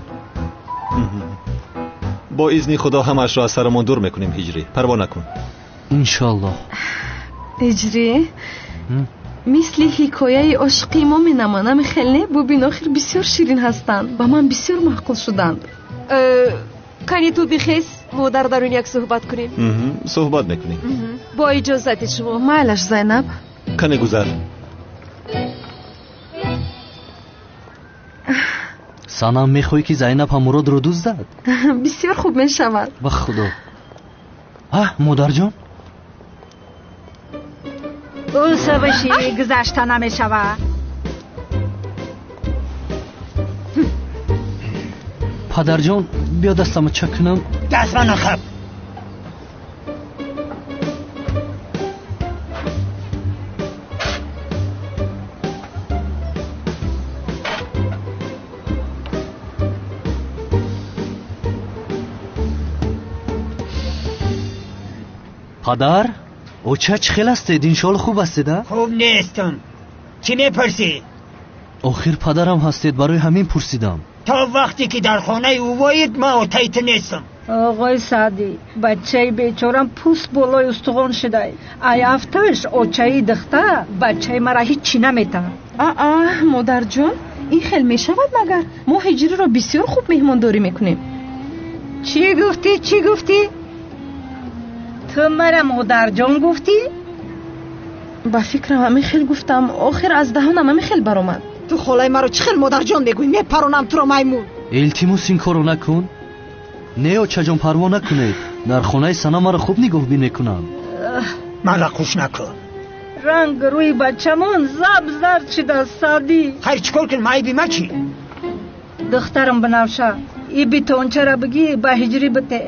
Бо изни Худо ҳамаашро аз сарамон дур мекунем, Ҳиҷрӣ. Парво накун. Иншоаллоҳ. Ҳиҷрӣ, мисли ҳикояи ошиқи мо менамояд, ами хел не? Бубин, охир бисёр ширин ҳастанд, ба ман бисёр маъқул шуданд. Кани ту бихез, мо дар дарун як суҳбат кунем. Суҳбат мекунем. Бо иҷозати шумо. Майлаш, Зайнаб. Кане гузар. Санам, мехоҳӣ ки Зайнаб ҳам Муродро дуздад? Бисёр хуб мешавад. Ба Худо. Аҳ, модарҷон. Ӯ сабаши гузашта намешавад. Падарҷон, биё дастамро чак кунам. Даст ман нахаб. Падар, оча чӣ хел ҳастед? Иншоалло хуб ҳастед, а? Хуб нестам. Чӣ мепурсӣ? Охир падарам ҳастед, барои ҳамин пурсидам. То вақте ки дар хонаи ӯ воид, ман отаи ту нестам. Оғои Саъдӣ, бачаи бечорам пӯст болои устухон шудай. Ай афташ очаи духта бачаи мара ҳиччи наметаҳад. Аа, модарҷон, ин хел мешавад магар? Мо ҳиҷриро бисёр хуб меҳмондорӣ мекунем. Чӣ гуфтӣ, чӣ гуфтӣ? Ту мара модарҷон гуфтӣ? Ба фикрам ҳамин хел гуфтам. Охир аз даҳонам ҳамин хел баромад. Ту холаи маро чӣ хел модарҷон мегӯӣ? Мепаронам туро, маймун. Илтимос, ин корро накун. Не, очаҷон, парво накунед. Дар хонаи Сана маро хуб нигоҳбин мекунанд. Мара хуш накун. Ранг рӯи бачамон заб зард шудааст, Саъдӣ. Хайр, чӣ кор кунем? Айби ма чӣ? Духтарам Банафша, и битончара бигӣ ба ҳиҷрӣ бите.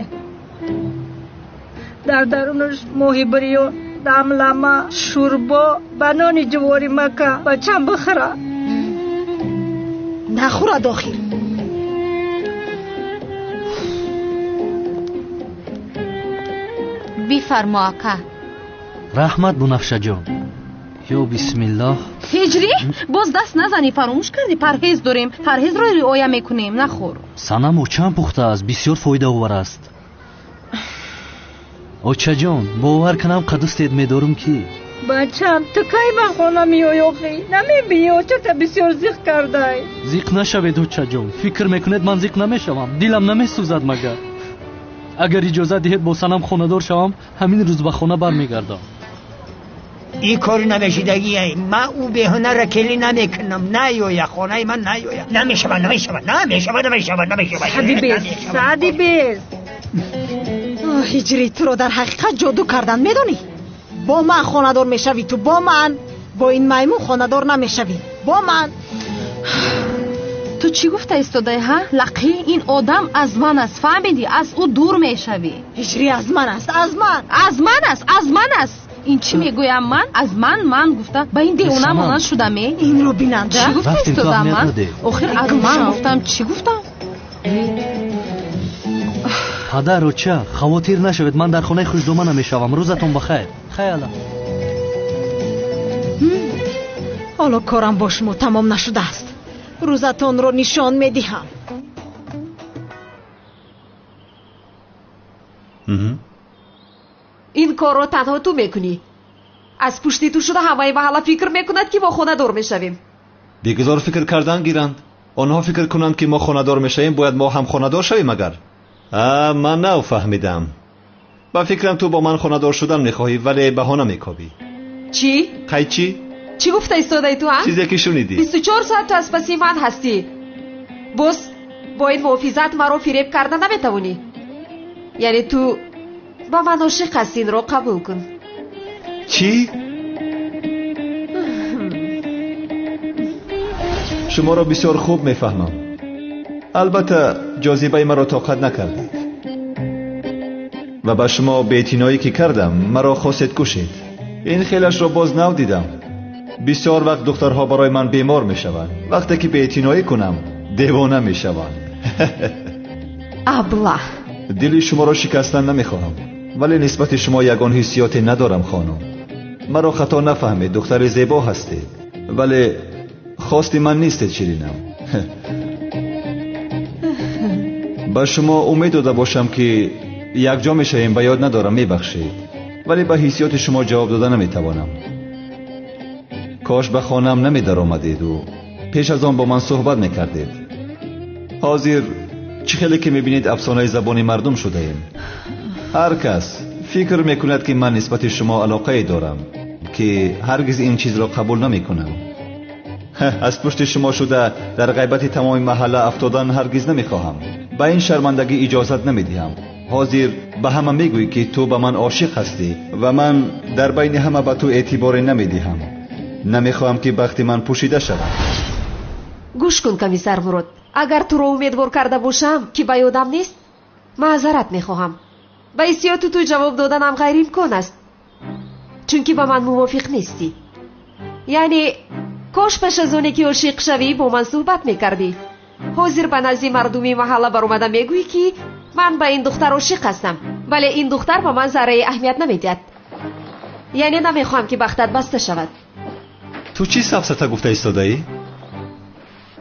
Дар дарунаш моҳи бирён, дамлама, шӯрбо, ба нони ҷувори мака бачам бихӯра. Нахӯрад охир. Бифармо, ака. Раҳмат, Бунафшаҷон. Ё бисмиллоҳ. Ҳиҷрӣ, боз даст назанӣ, фаромӯш кардӣ? Парҳез дорем, парҳезро риоя мекунем, нахӯр. Санам очам пухтааст, бисёр фоидаовар аст. Очаҷон, бовар кунам қадустед медорам ки. Бачам, ту кай ба хона меоӣ охӣ? Намебинӣ очата бисёр зиқ кардай. Зиқ нашавед, очаҷон. Фикр мекунед ман зиқ намешавам? Дилам намесӯзад магар? Агар иҷозат диҳед бо Санам хонадор шавам, ҳамин рӯз ба хона бармегардам. Ин кори намешидагие. Ман ӯ беҳунарра келӣ намекунам. Наёя, хонаи ман наёя. Намешавад, намешавад, намешавад, намешавад, намешавад. Саъди бес, Саъди бес. Ҳиҷрӣ, туро дар ҳақиқат ҷоду кардан, медонӣ? Бо ман хонадор мешавӣ ту, бо ман. Бо ин маймун хонадор намешавӣ. Бо ман. Ту Ту чӣ гуфта истодаи, ҳа? Лақӣ, ин одам аз ман аст, фаҳмидӣ? Аз ӯ дур мешавӣ. Ҳиҷрӣ аз ман аст, аз ман. Аз ман аст, аз ман аст. Ин чӣ мегӯям ман? Аз ман, ман гуфта ба ин девона монанд шудам, е? Инро бинанда. Чӣ гуфта Рафтем, ту истодам аҳамият ман? надеҳ. Охир аз ман гуфтам, чӣ гуфтам? Падар, оча, хавотир нашавед, ман дар хонаи хушдома намешавам. Рӯзатон ба хайр. Хай алла. Ҳоло корам бо шумо тамом нашудааст. Рӯзатонро нишон медиҳам. Ин корро танҳо ту мекунӣ. Аз пушти ту шуда ҳамаи маҳалла фикр мекунад, ки мо хонадор мешавем. Бигузор фикр кардан гиранд. Онҳо фикр кунанд, ки мо хонадор мешавем, бояд мо ҳам хонадор шавем агар. А, ман нав фаҳмидам. Ба фикрам ту бо ман хонадор шудан мехоҳӣ, вале баҳона мекобӣ. Чӣ? Қайчӣ? Чӣ гуфта истодаи ту, а? Чизе ки шунидӣ. 24 соат ту аз паси ман ҳастӣ. Боз бо ин муҳофизат маро фиреб карда наметавонӣ. Яъне ту ба ман ошиқ ҳастӣ, инро қабул кун. Чӣ? Шуморо бисёр хуб мефаҳмам. Албатта, ҷозибаи маро тоқат накардед ва ба шумо беэътиноӣ ки кардам, маро хостед кушед. Ин хелашро боз нав дидам. Бисёр вақт духтарҳо барои ман бемор мешаванд. Вақте ки беэътиноӣ кунам, девона мешаванд. Аблаҳ. Дили шуморо шикастан намехоҳам, вале нисбати шумо ягон ҳиссиёте надорам, хонум. Маро хато нафаҳмед, духтари зебо ҳастед, вале хости ман нестед, ширинам. Ба шумо умед дода бошам, ки якҷо мешавем, ба ёд надорам, мебахшед, вале ба ҳиссиёти шумо ҷавоб дода наметавонам. Кош ба хонаам намедаромадеду пеш аз он бо ман суҳбат мекардед. Ҳозир чӣ хеле ки мебинед, афсонаи забони мардум шудаем. Ҳар кас фикр мекунад, ки ман нисбати шумо алоқае дорам, ки ҳаргиз ин чизро қабул намекунам. Аз пушти шумо шуда дар ғайбати тамоми маҳалла афтодан ҳаргиз намехоҳам. Ба ин шармандагӣ иҷозат намедиҳам. Ҳозир ба ҳама мегӯӣ, ки ту ба ман ошиқ ҳастӣ ва ман дар байни ҳама ба ту эътиборе намедиҳам. Намехоҳам, ки бахти ман пӯшида шавад. Гӯш кун, комиссар Мурод, агар туро умедвор карда бошам, ки ба ёдам нест, маъзарат мехоҳам. Ба ҳиссиёти ту ҷавоб доданам ғайриимкон аст, чунки ба ман мувофиқ нестӣ. Яъне кош пеш аз оне ки ошиқ шавӣ бо ман суҳбат мекардӣ. Ҳозир ба назди мардуми маҳалла баромада мегӯӣ, ки ман ба ин духтар ошиқ ҳастам, вале ин духтар ба ман зарраи аҳамият намедиҳад. Яъне намехоҳам, ки бахтат баста шавад. Ту чӣ сафсата гуфта истодаӣ?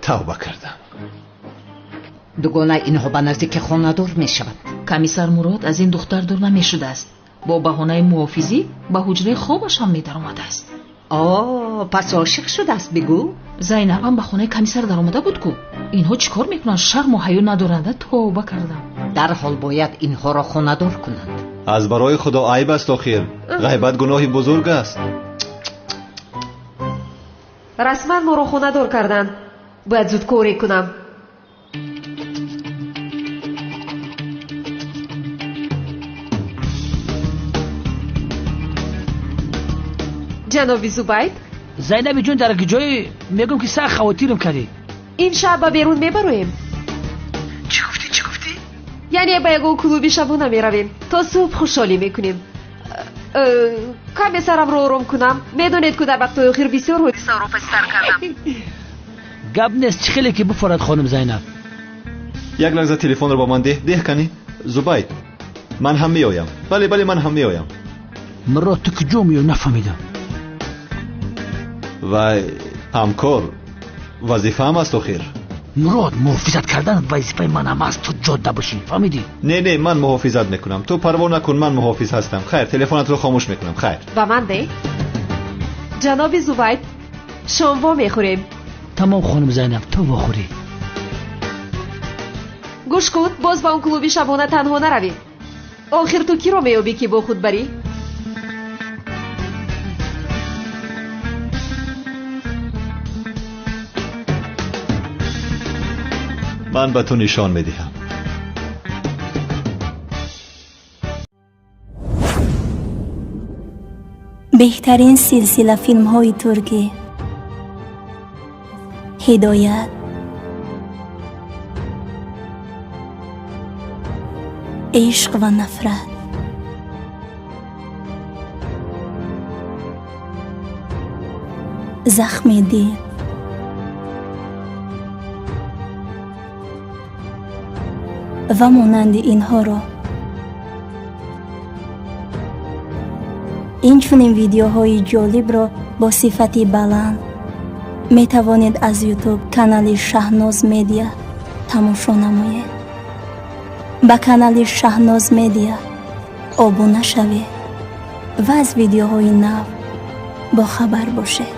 Тавба кардам. Дугона инҳо ба наздики хонадор мешавад. Комиссар Мурод аз ин духтар дур намешудааст. Бо баҳонаи муҳофизӣ ба ҳуҷраи хобаш ҳам медаромадааст. О, пас ошиқ шудааст, бигӯ. Зайнаб ҳам ба хонаи комиссар даромада буд ку. Инҳо чӣ кор мекунанд? Шарму ҳаё надоранда. Тавба кардам. Дарҳол бояд инҳоро хонадор кунанд. Аз барои худо айб аст охир. Ғайбат гуноҳи бузург аст. Расман моро хонадор карданд. Бояд зуд коре кунам. Ҷаноби Зубайд? Зайнаби ҷон, дар ҷое мегӯм, ки сахт хавотирам кардӣ. Ин шаб ба берун мебароем. Чӣ гуфтӣ, чӣ гуфтӣ? Яъне ба ягон клуби шабона меравем. То субҳ хушҳолӣ мекунем. Каме сарамро ором кунам. Медонед, ку дар вақтҳои охир бисёр ҳодисаро паситар кардам. Гап нест, чӣ хеле ки буфорад, хонум Зайнаб. Як лаҳза телефонро ба ман деҳ, деҳ кани. Зубайд, ман ҳам меоям. Бале, бале, ман ҳам меоям. Мурод, ту куҷо меоӣ, нафаҳмидам. Вай, ҳамкор, вазифаам аст охир. Мурод, муҳофизат кардан вазифаи манам аст, ту ҷодда бошӣ, фаҳмидӣ? Не, не, ман муҳофизат мекунам. Ту парво накун, ман муҳофиз ҳастам. Хайр, телефонатро хомӯш мекунам. Хайр. Ба ман деҳ. Ҷаноби Зубайд, шом во мехӯрем. Тамом, хонум Зайнаб, ту вохӯрӣ. Гӯш кун, боз ба он клуби шабона танҳо наравӣ. Охир ту киро меёбӣ, ки бо худ барӣ? Ман ба ту нишон медиҳам. Беҳтарин силсила филмҳои туркӣ. Ҳидоят. Ишқ ва нафрат, захми дил, ва монанди инҳоро. Инчунин видеоҳои ҷолибро бо сифати баланд метавонед аз Ютуб канали Шаҳноз Медиа тамошо намоед. Ба канали Шаҳноз Медиа обуна шавед ва аз видеоҳои нав бохабар бошед.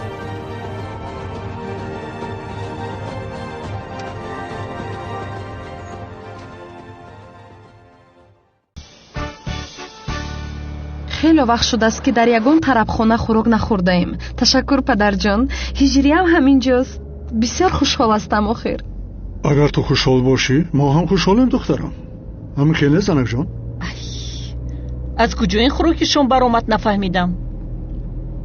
Хеле вақт шудааст, ки дар ягон тарабхона хӯрок нахӯрдаем. Ташаккур, падарҷон. Ҳиҷриям ҳамин ҷост. Бисёр хушҳол ҳастам охир. Агар ту хушҳол бошӣ, мо ҳам хушҳолем, духтарам. Ҳамин хеле, занакҷон. Аз куҷо ин хӯроки шом баромад, нафаҳмидам.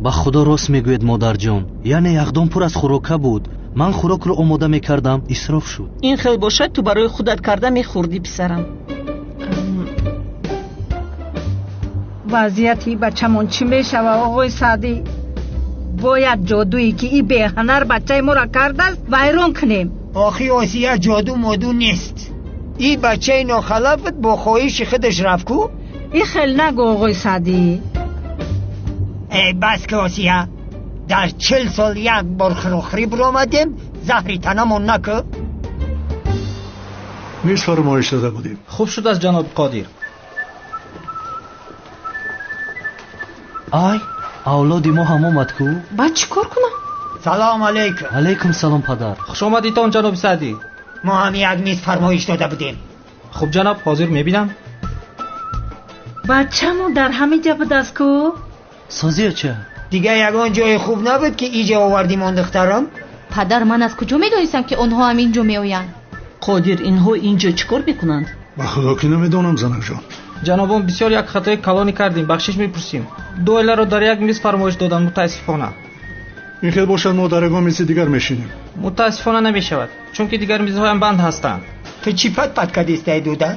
Ба худо рост мегӯед, модарҷон. Яъне яхдон пур аз хӯрока буд. Ман хӯрокро омода мекардам, исроф шуд. Ин хел бошад, ту барои худат карда мехӯрдӣ, писарам. Вазъияти бачамон чӣ мешава, оғои Саъдӣ? Бояд ҷодуе, ки и беҳунар бачаи моро кардааст, вайрон кунем. Охи Осия, ҷоду моду нест. И бачаи нохалафт бо хоҳиши худаш рафт ку? И хел нагӯ, оғои Саъдӣ. Э, бас ки, Осия. Дар 40 сол як бор хӯрохӯрӣ биромадем, заҳри танамон накӯ. Миз фармоиш дода будем. Хуб шудааст, ҷаноби Қодир. Ай, авлоди мо ҳам омад ку? Баъд чӣ кор кунам? Салом алейкум. Алейкум салом, падар. Хуш омадитон, ҷаноби Саъдӣ. Мо ҳам як миз фармоиш дода будем. Хуб, ҷаноб, ҳозир мебинам. Бачамон дар ҳамин ҷа будааст ку? Созӣ, оча. Дигар ягон ҷои хуб набуд, ки иҷа овардим он духтарам? Падар, ман аз куҷо медонистам, ки онҳо ҳам ин ҷо меоянд? Қодир, инҳо ин ҷо чӣ кор мекунанд? Ба худо ки намедонам, занакҷон. Ҷанобон, бисёр як хатои калонӣ кардем, бахшиш мепурсем. Ду оиларо дар як миз фармоиш додам, мутаассифона. Ин хел бошад, мо дар ягон мизи дигар мешинем. Мутаассифона намешавад, чунки дигар мизҳоям банд ҳастанд. Ту чӣ пат пат кардистай, дудар?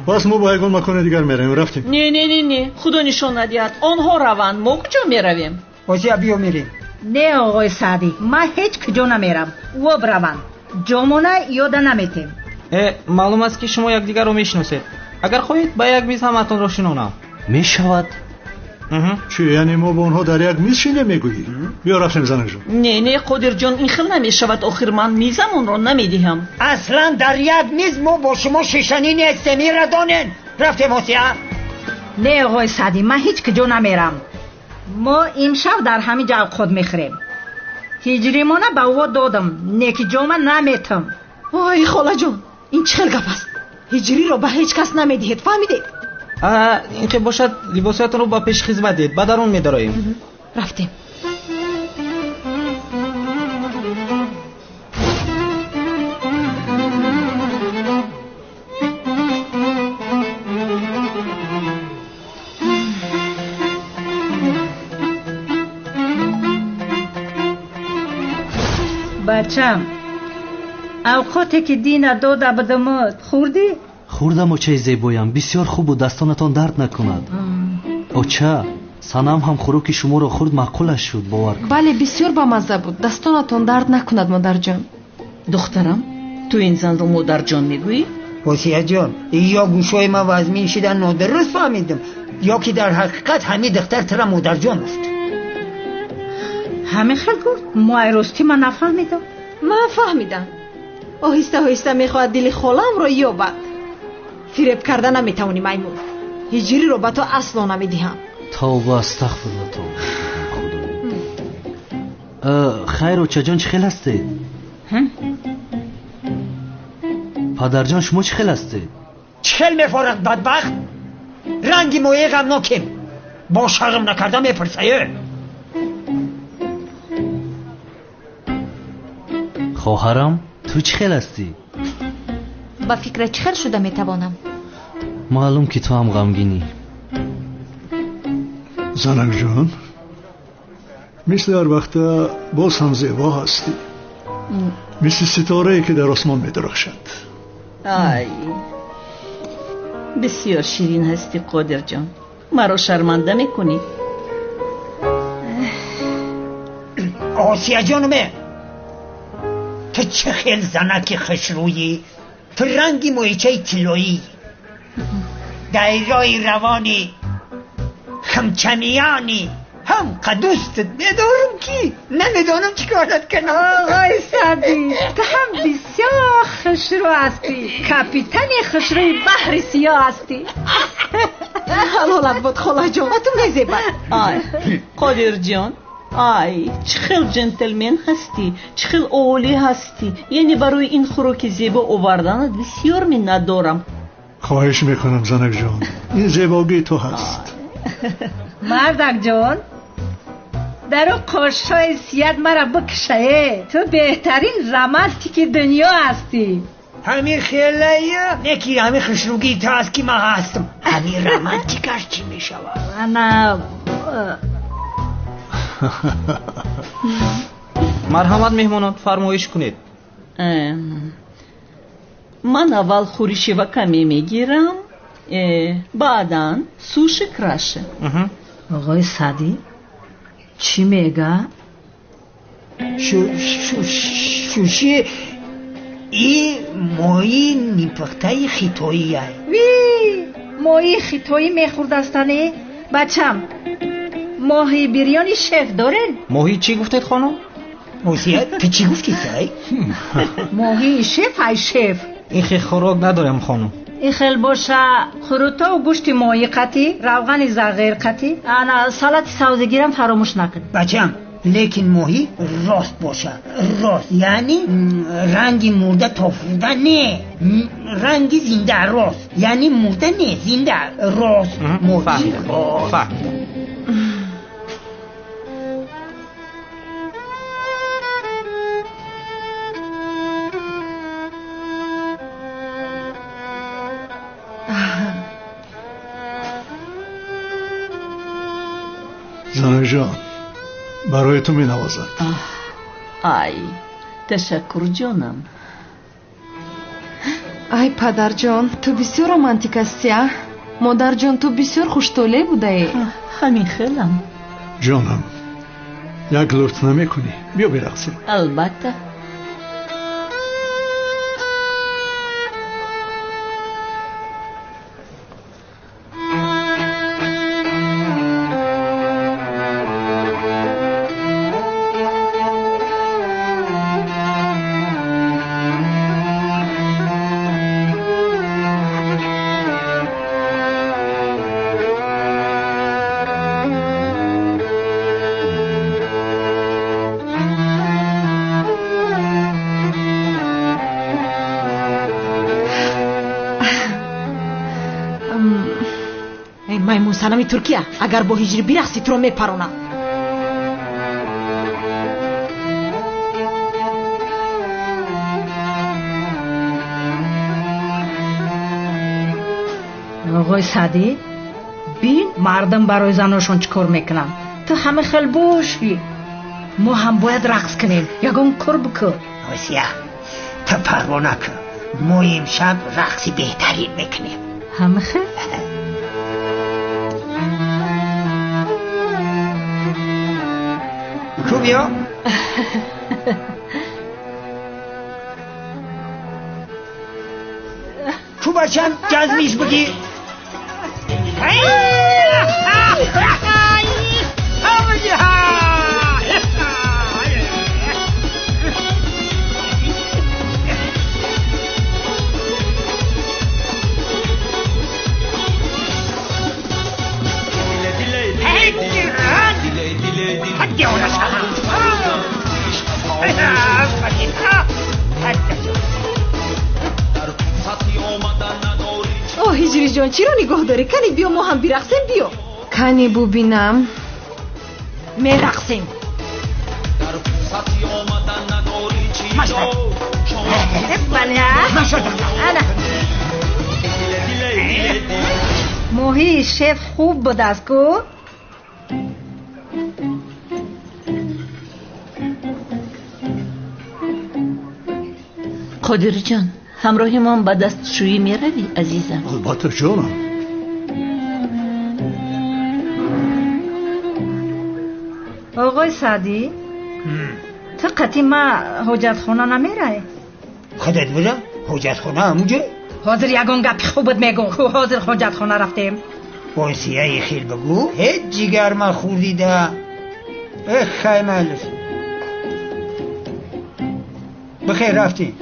Пас мо ба ягон макони дигар меравем. Рафтем. Не, не, не, не, худо нишон надиҳад, онҳо раванд, мо куҷо меравем? Осия, биё мерем. Не, оғои Саъдӣ, ман ҳеҷ куҷо намерам. Во бираванд, ҷомона ёда наметем. Э, маълум аст, ки шумо якдигарро мешиносед. Агар хоҳед, ба як миз ҳамаатонро шинонам. Мешавад. Чӣ, яъне мо бо онҳо дар як миз шинем, мегӯӣ? Биё рафтем, занакҷон. Не, не, Қодирҷон, ин хел намешавад. Охир ман мизамонро намедиҳам. Аслан дар як миз мо бо шумо шишанӣ нестем, инра донен. Рафтем, Осия. Не, оғои Саъдӣ, ман ҳеҷ куҷо намерам. Мо имшаб дар ҳамин ҷо авқот мехӯрем. Ҳиҷримона ба ӯ додам, не ки ҷома наметам. Ой, холаҷон, ин чӣ хел гап аст? Ҳиҷриро ба ҳеҷ кас намедиҳед, фаҳмидед? Ин хел бошад, либосҳоятонро ба пеши хизмат диҳед, ба дарун медароем. Рафтем. Бачам, авқоте ки дина дода будамот, хӯрдӣ? Хӯрдам, очаи зебоям, бисёр хуб буд, дастонатон дард накунад. Оча, санам ҳам хӯроки шуморо хӯрд, маъқулаш шуд, бовар кун. Бале, бисёр бамазза буд. Дастонатон дард накунад, модарҷон. Духтарам, ту ин занро модарҷон мегӯӣ? Осияҷон, ё гӯшҳои ман вазмин шида нодуруст фаҳмидам, ё ки дар ҳақиқат ҳамин духтар тура модарҷон гуфт. Ҳамин хел гуфт? Мо ростӣ ман нафаҳмидам. Ман фаҳмидам. Оҳиста оҳиста мехоҳад дили холаамро ёбад. Фиреб карда наметавонӣ, маймун. Ҳиҷриро ба ту асло намедиҳам. Тавба, астағфирулло, тавба, худо. Хайр, очаҷон, чӣ хел ҳастед? Падарҷон, шумо чӣ хел ҳастед? Чӣ хел мефорад, бадбахт? Ранги мои ғамнокем. Бо шарм накарда мепурсае. Хоҳарам, ту чӣ хел ҳастӣ? Ба фикра чӣ хел шуда метавонам? Маълум, ки ту ҳам ғамгинӣ. Занакҷон, мисли ҳар вақта боз ҳам зебо ҳастӣ, мисли ситорае, ки дар осмон медурахшад. Ай. Бисёр ширин ҳастӣ, Қодирҷон. Маро шарманда мекунӣ. Осия ҷонуме, ту чӣ хел занаки хушрӯӣ, ту ранги моҳичаи тиллоӣ, дайрои равонӣ, химчамиёнӣ. Ҳам қадустат медорам, ки намедонам чӣ корат кунам. Оғои Саъдӣ, ту ҳам бисёр хушрӯ ҳастӣ. Капитани хушрӯи баҳри сиёҳ ҳастӣ. Ҳалолат буд, холаҷон, ба ту мезебад. Ай, Қодирҷон, ай, чӣ хел ҷентлмен ҳастӣ, чӣ хел олӣ ҳастӣ. Яъне барои ин хӯроки зебо оварданат бисёр миннатдорам. Хоҳиш мекунам, занакҷон, ин зебогии ту ҳаст. Мардакҷон, дар он қошҳои сиёҳат маро бикушае. Ту беҳтарин романтики дунё ҳастӣ. Ҳамин хелая неки ҳамин хушрӯгии ту аст, ки ман ҳастам. Ҳамин романтикаш чӣ мешавад? Ана. Марҳамат, меҳмонон, фармоиш кунед. Ман аввал хӯриши вакаме мегирам, баъдан суши краши. Оғои Саъдӣ, чӣ мега? Суши и моҳии нимпухтаи хитоия. Ви, моҳии хитоӣ мехӯрдастане? Бачам, моҳии бирёни шеф дорен? Моҳӣ чӣ гуфтед, хонум? Осия, ту чӣ гуфтӣ, сай? Моҳии шеф, ай шеф. Ин хел хӯрок надорем, хонум. Ин хел боша хурутову гӯшти моҳӣ қатӣ, равғани зағир қатӣ, ана салати савзигирам фаромӯш накун. Бачам, лекин моҳӣ рост боша, рост, яъне ранги мурда тофурда не, ранги зинда рост, яъне мурда не, зинда рост, моҳӣ рост. Занакҷон, барои ту менавозад. Ай, ташаккур, ҷонам. Ай, падарҷон, ту бисёр романтик ҳастӣ, а? Модарҷон, ту бисёр хуштолеъ будаӣ. Ҳамин хелам. Ҷонам, як лутф намекунӣ? Биё бирақсем. Албатта. Маймунсанами Туркия, агар бо ҳиҷрӣ бирақсӣ, туро мепаронам. Оғои Саъдӣ, бин мардум барои заношон чӣ кор мекунанд. Ту ҳама хел бошӣ, мо ҳам бояд рақс кунем. Ягон кор бикун. Осия, ту парво накун, мо имшаб рақси беҳтарин мекунем. Ҳама хел? Ку биё. Ку бачам, ҷазмиш бигир. О, ҳиҷриҷон, чиро нигоҳ дорӣ? Кани биё, мо ҳам бирақсем, биё. Кани бубинам. Мерақсем. Моҳии шеф хуб будааст ку? Қодирҷон, Ҳамроҳимон ба дастшӯӣ меравӣ, азизам? Албатта, ҷонам. Оғои Саъдӣ, ту қатъи ма ҳоҷатхона намерай? Худат бира, ҳоҷатхона ҳамуҷа? Ҳозир ягон гапи хубат мегӯ. Ҳозир ҳоҷатхона рафтем. Босияи хел бигӯ, ҳеҷ ҷигар ма хӯрдида. Эх, хай майлиш. Бихайр, рафтем.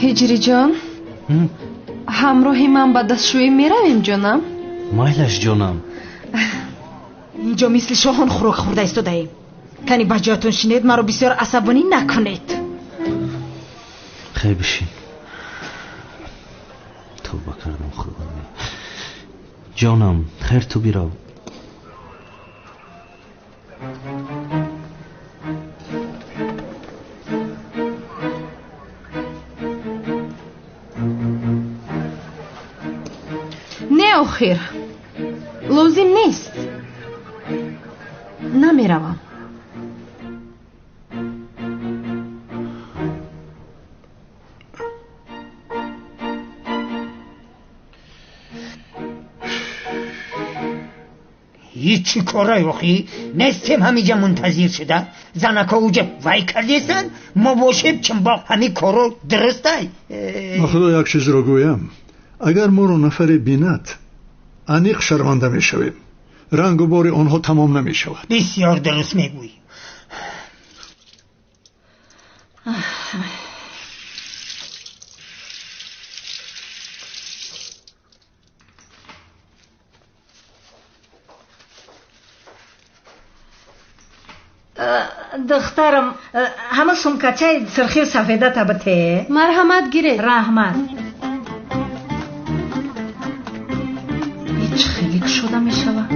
Ҳиҷриҷон, ҳамроҳи ман ба дастшӯӣ меравем, ҷонам? Майлаш, ҷонам. Инҷо мисли шоҳон хӯрок хӯрда истодаем. Кани ба ҷоятон шинед, маро бисёр асабонӣ накунед. Хай, бишин. Тавба кардам, Худоя. Ҷонам, хайр, ту бирав. Не, охир, лозим нест, намеравам. Ҳеҷ корай охи нестем, ҳамиҷа мунтазир шуда. Занако уҷа вай кардестанд, мо бошем чимбоқ. Ҳами коро дурустай? Ба худо, як чизро гӯям: агар моро нафаре бинад, аниқ шарманда мешавем. Рангу бори онҳо тамом намешавад. Бисёр дуруст мегӯӣ. Духтарам, ҳама сумкачаи сирхию сафедата бите. Марҳамат, гиред. Раҳмат. Ҳеҷ хеле кушода мешавад.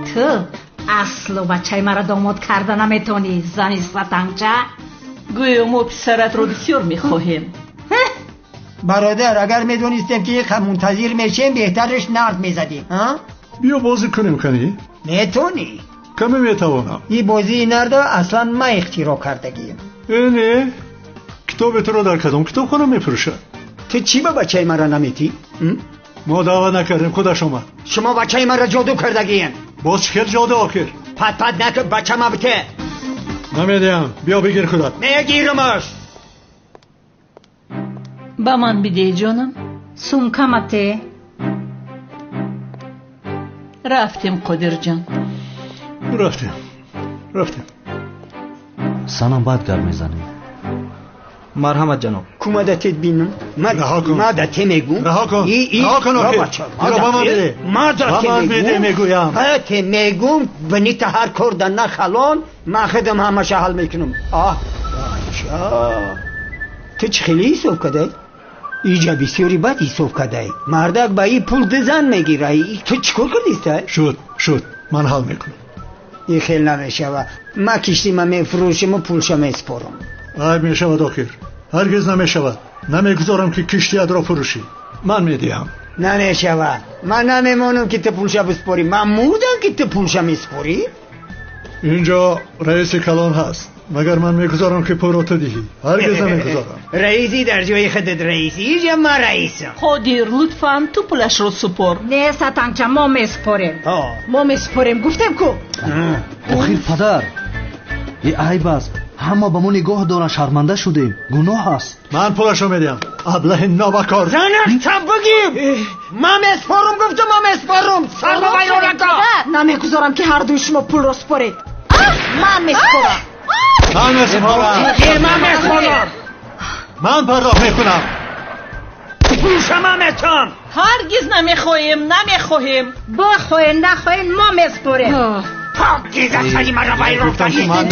Ту аслу бачаи маро домод карда наметонӣ, зани сатанча. Гӯё мо писаратро бисёр мехоҳем. Бародар, агар медонистем ки мунтазир мешем, беҳтараш нард мезадем. Биё бозӣ кунем, кани. Метонӣ? Каме метавонам. Ин бозии нарда аслан ман ихтироъ кардагием. Э, не, китоби туро дар кадом китобхона мефурӯшад? Ту чӣ ба бачаи маро наметӣ? Мо даъват накардем, худаш омад. Шумо бачаи маро ҷоду кардагиен. Боз чӣ хел ҷоду, охир? Пат пат накун, бачама бите. Намедиҳам, биё бигир худат. Мегирамаш. Ба ман бидеҳ, ҷонам. Сумкамате. Рафтем, Қодирҷон. Рафтем, рафтем. Санам, баъд гап мезанем. Марҳамат, ҷаноб. Кумадатет бинам. Раҳо кун. Мадате мегӯм. Раҳо кун, раҳо кун, охир. Иро ба ман биде. Мадате Ба ман биде, мегӯям. Мадате мегӯм, бинита ҳар кор да нахалон, ман худам ҳамаша ҳал мекунам. Аҳ, бача. Ту чӣ хеле ҳисоб кадай? Иҷа бисёри бад ҳисоб кадай. Мардак ба и пул ду зан мегира. Ту чӣ кор кардистай? Шуд, шуд, ман ҳал мекунам. И хел намешава. Ма киштима мефурӯшиму пулша месупорам. Айб мешавад, охир. Ҳаргиз намешавад. Намегузорам, ки киштиятро фурӯшӣ. Ман медиҳам. Намешавад. Ман намемонам, ки ту пулша биспорӣ. Ман мурдам, ки ту пулша месупорӣ. Инҷо раиси калон ҳаст. Магар ман мегузорам, ки пулро ту диҳӣ? Ҳаргиз намегузорам. Раисӣ дар ҷои худат раисӣ, иҷа ман раисам. Қодир, лутфан ту пулашро супор. Не, сатанча, мо месупорем. Мо месупорем, гуфтем ку. Охир, падар, и айб аст, ҳама ба мо нигоҳ доранд, шарманда шудем, гуноҳ аст. Ман пулашро медиҳам, аблаҳи нобакор. Занак, та бигир. Ман месупорам, гуфтам, ман месупорам. Сарма вайронака. Намегузорам, ки ҳардуи шумо пулро супоред. Ман месупорам. Ман месупорам. Ман месупорам. Ман пардохт мекунам. Пулша ман метам. Ҳаргиз намехоҳем, намехоҳем. Бохоҳем, нахоҳем, мо месупорем. Покиза, сари маро вайрон Гуфтам, ки кардӣ. ман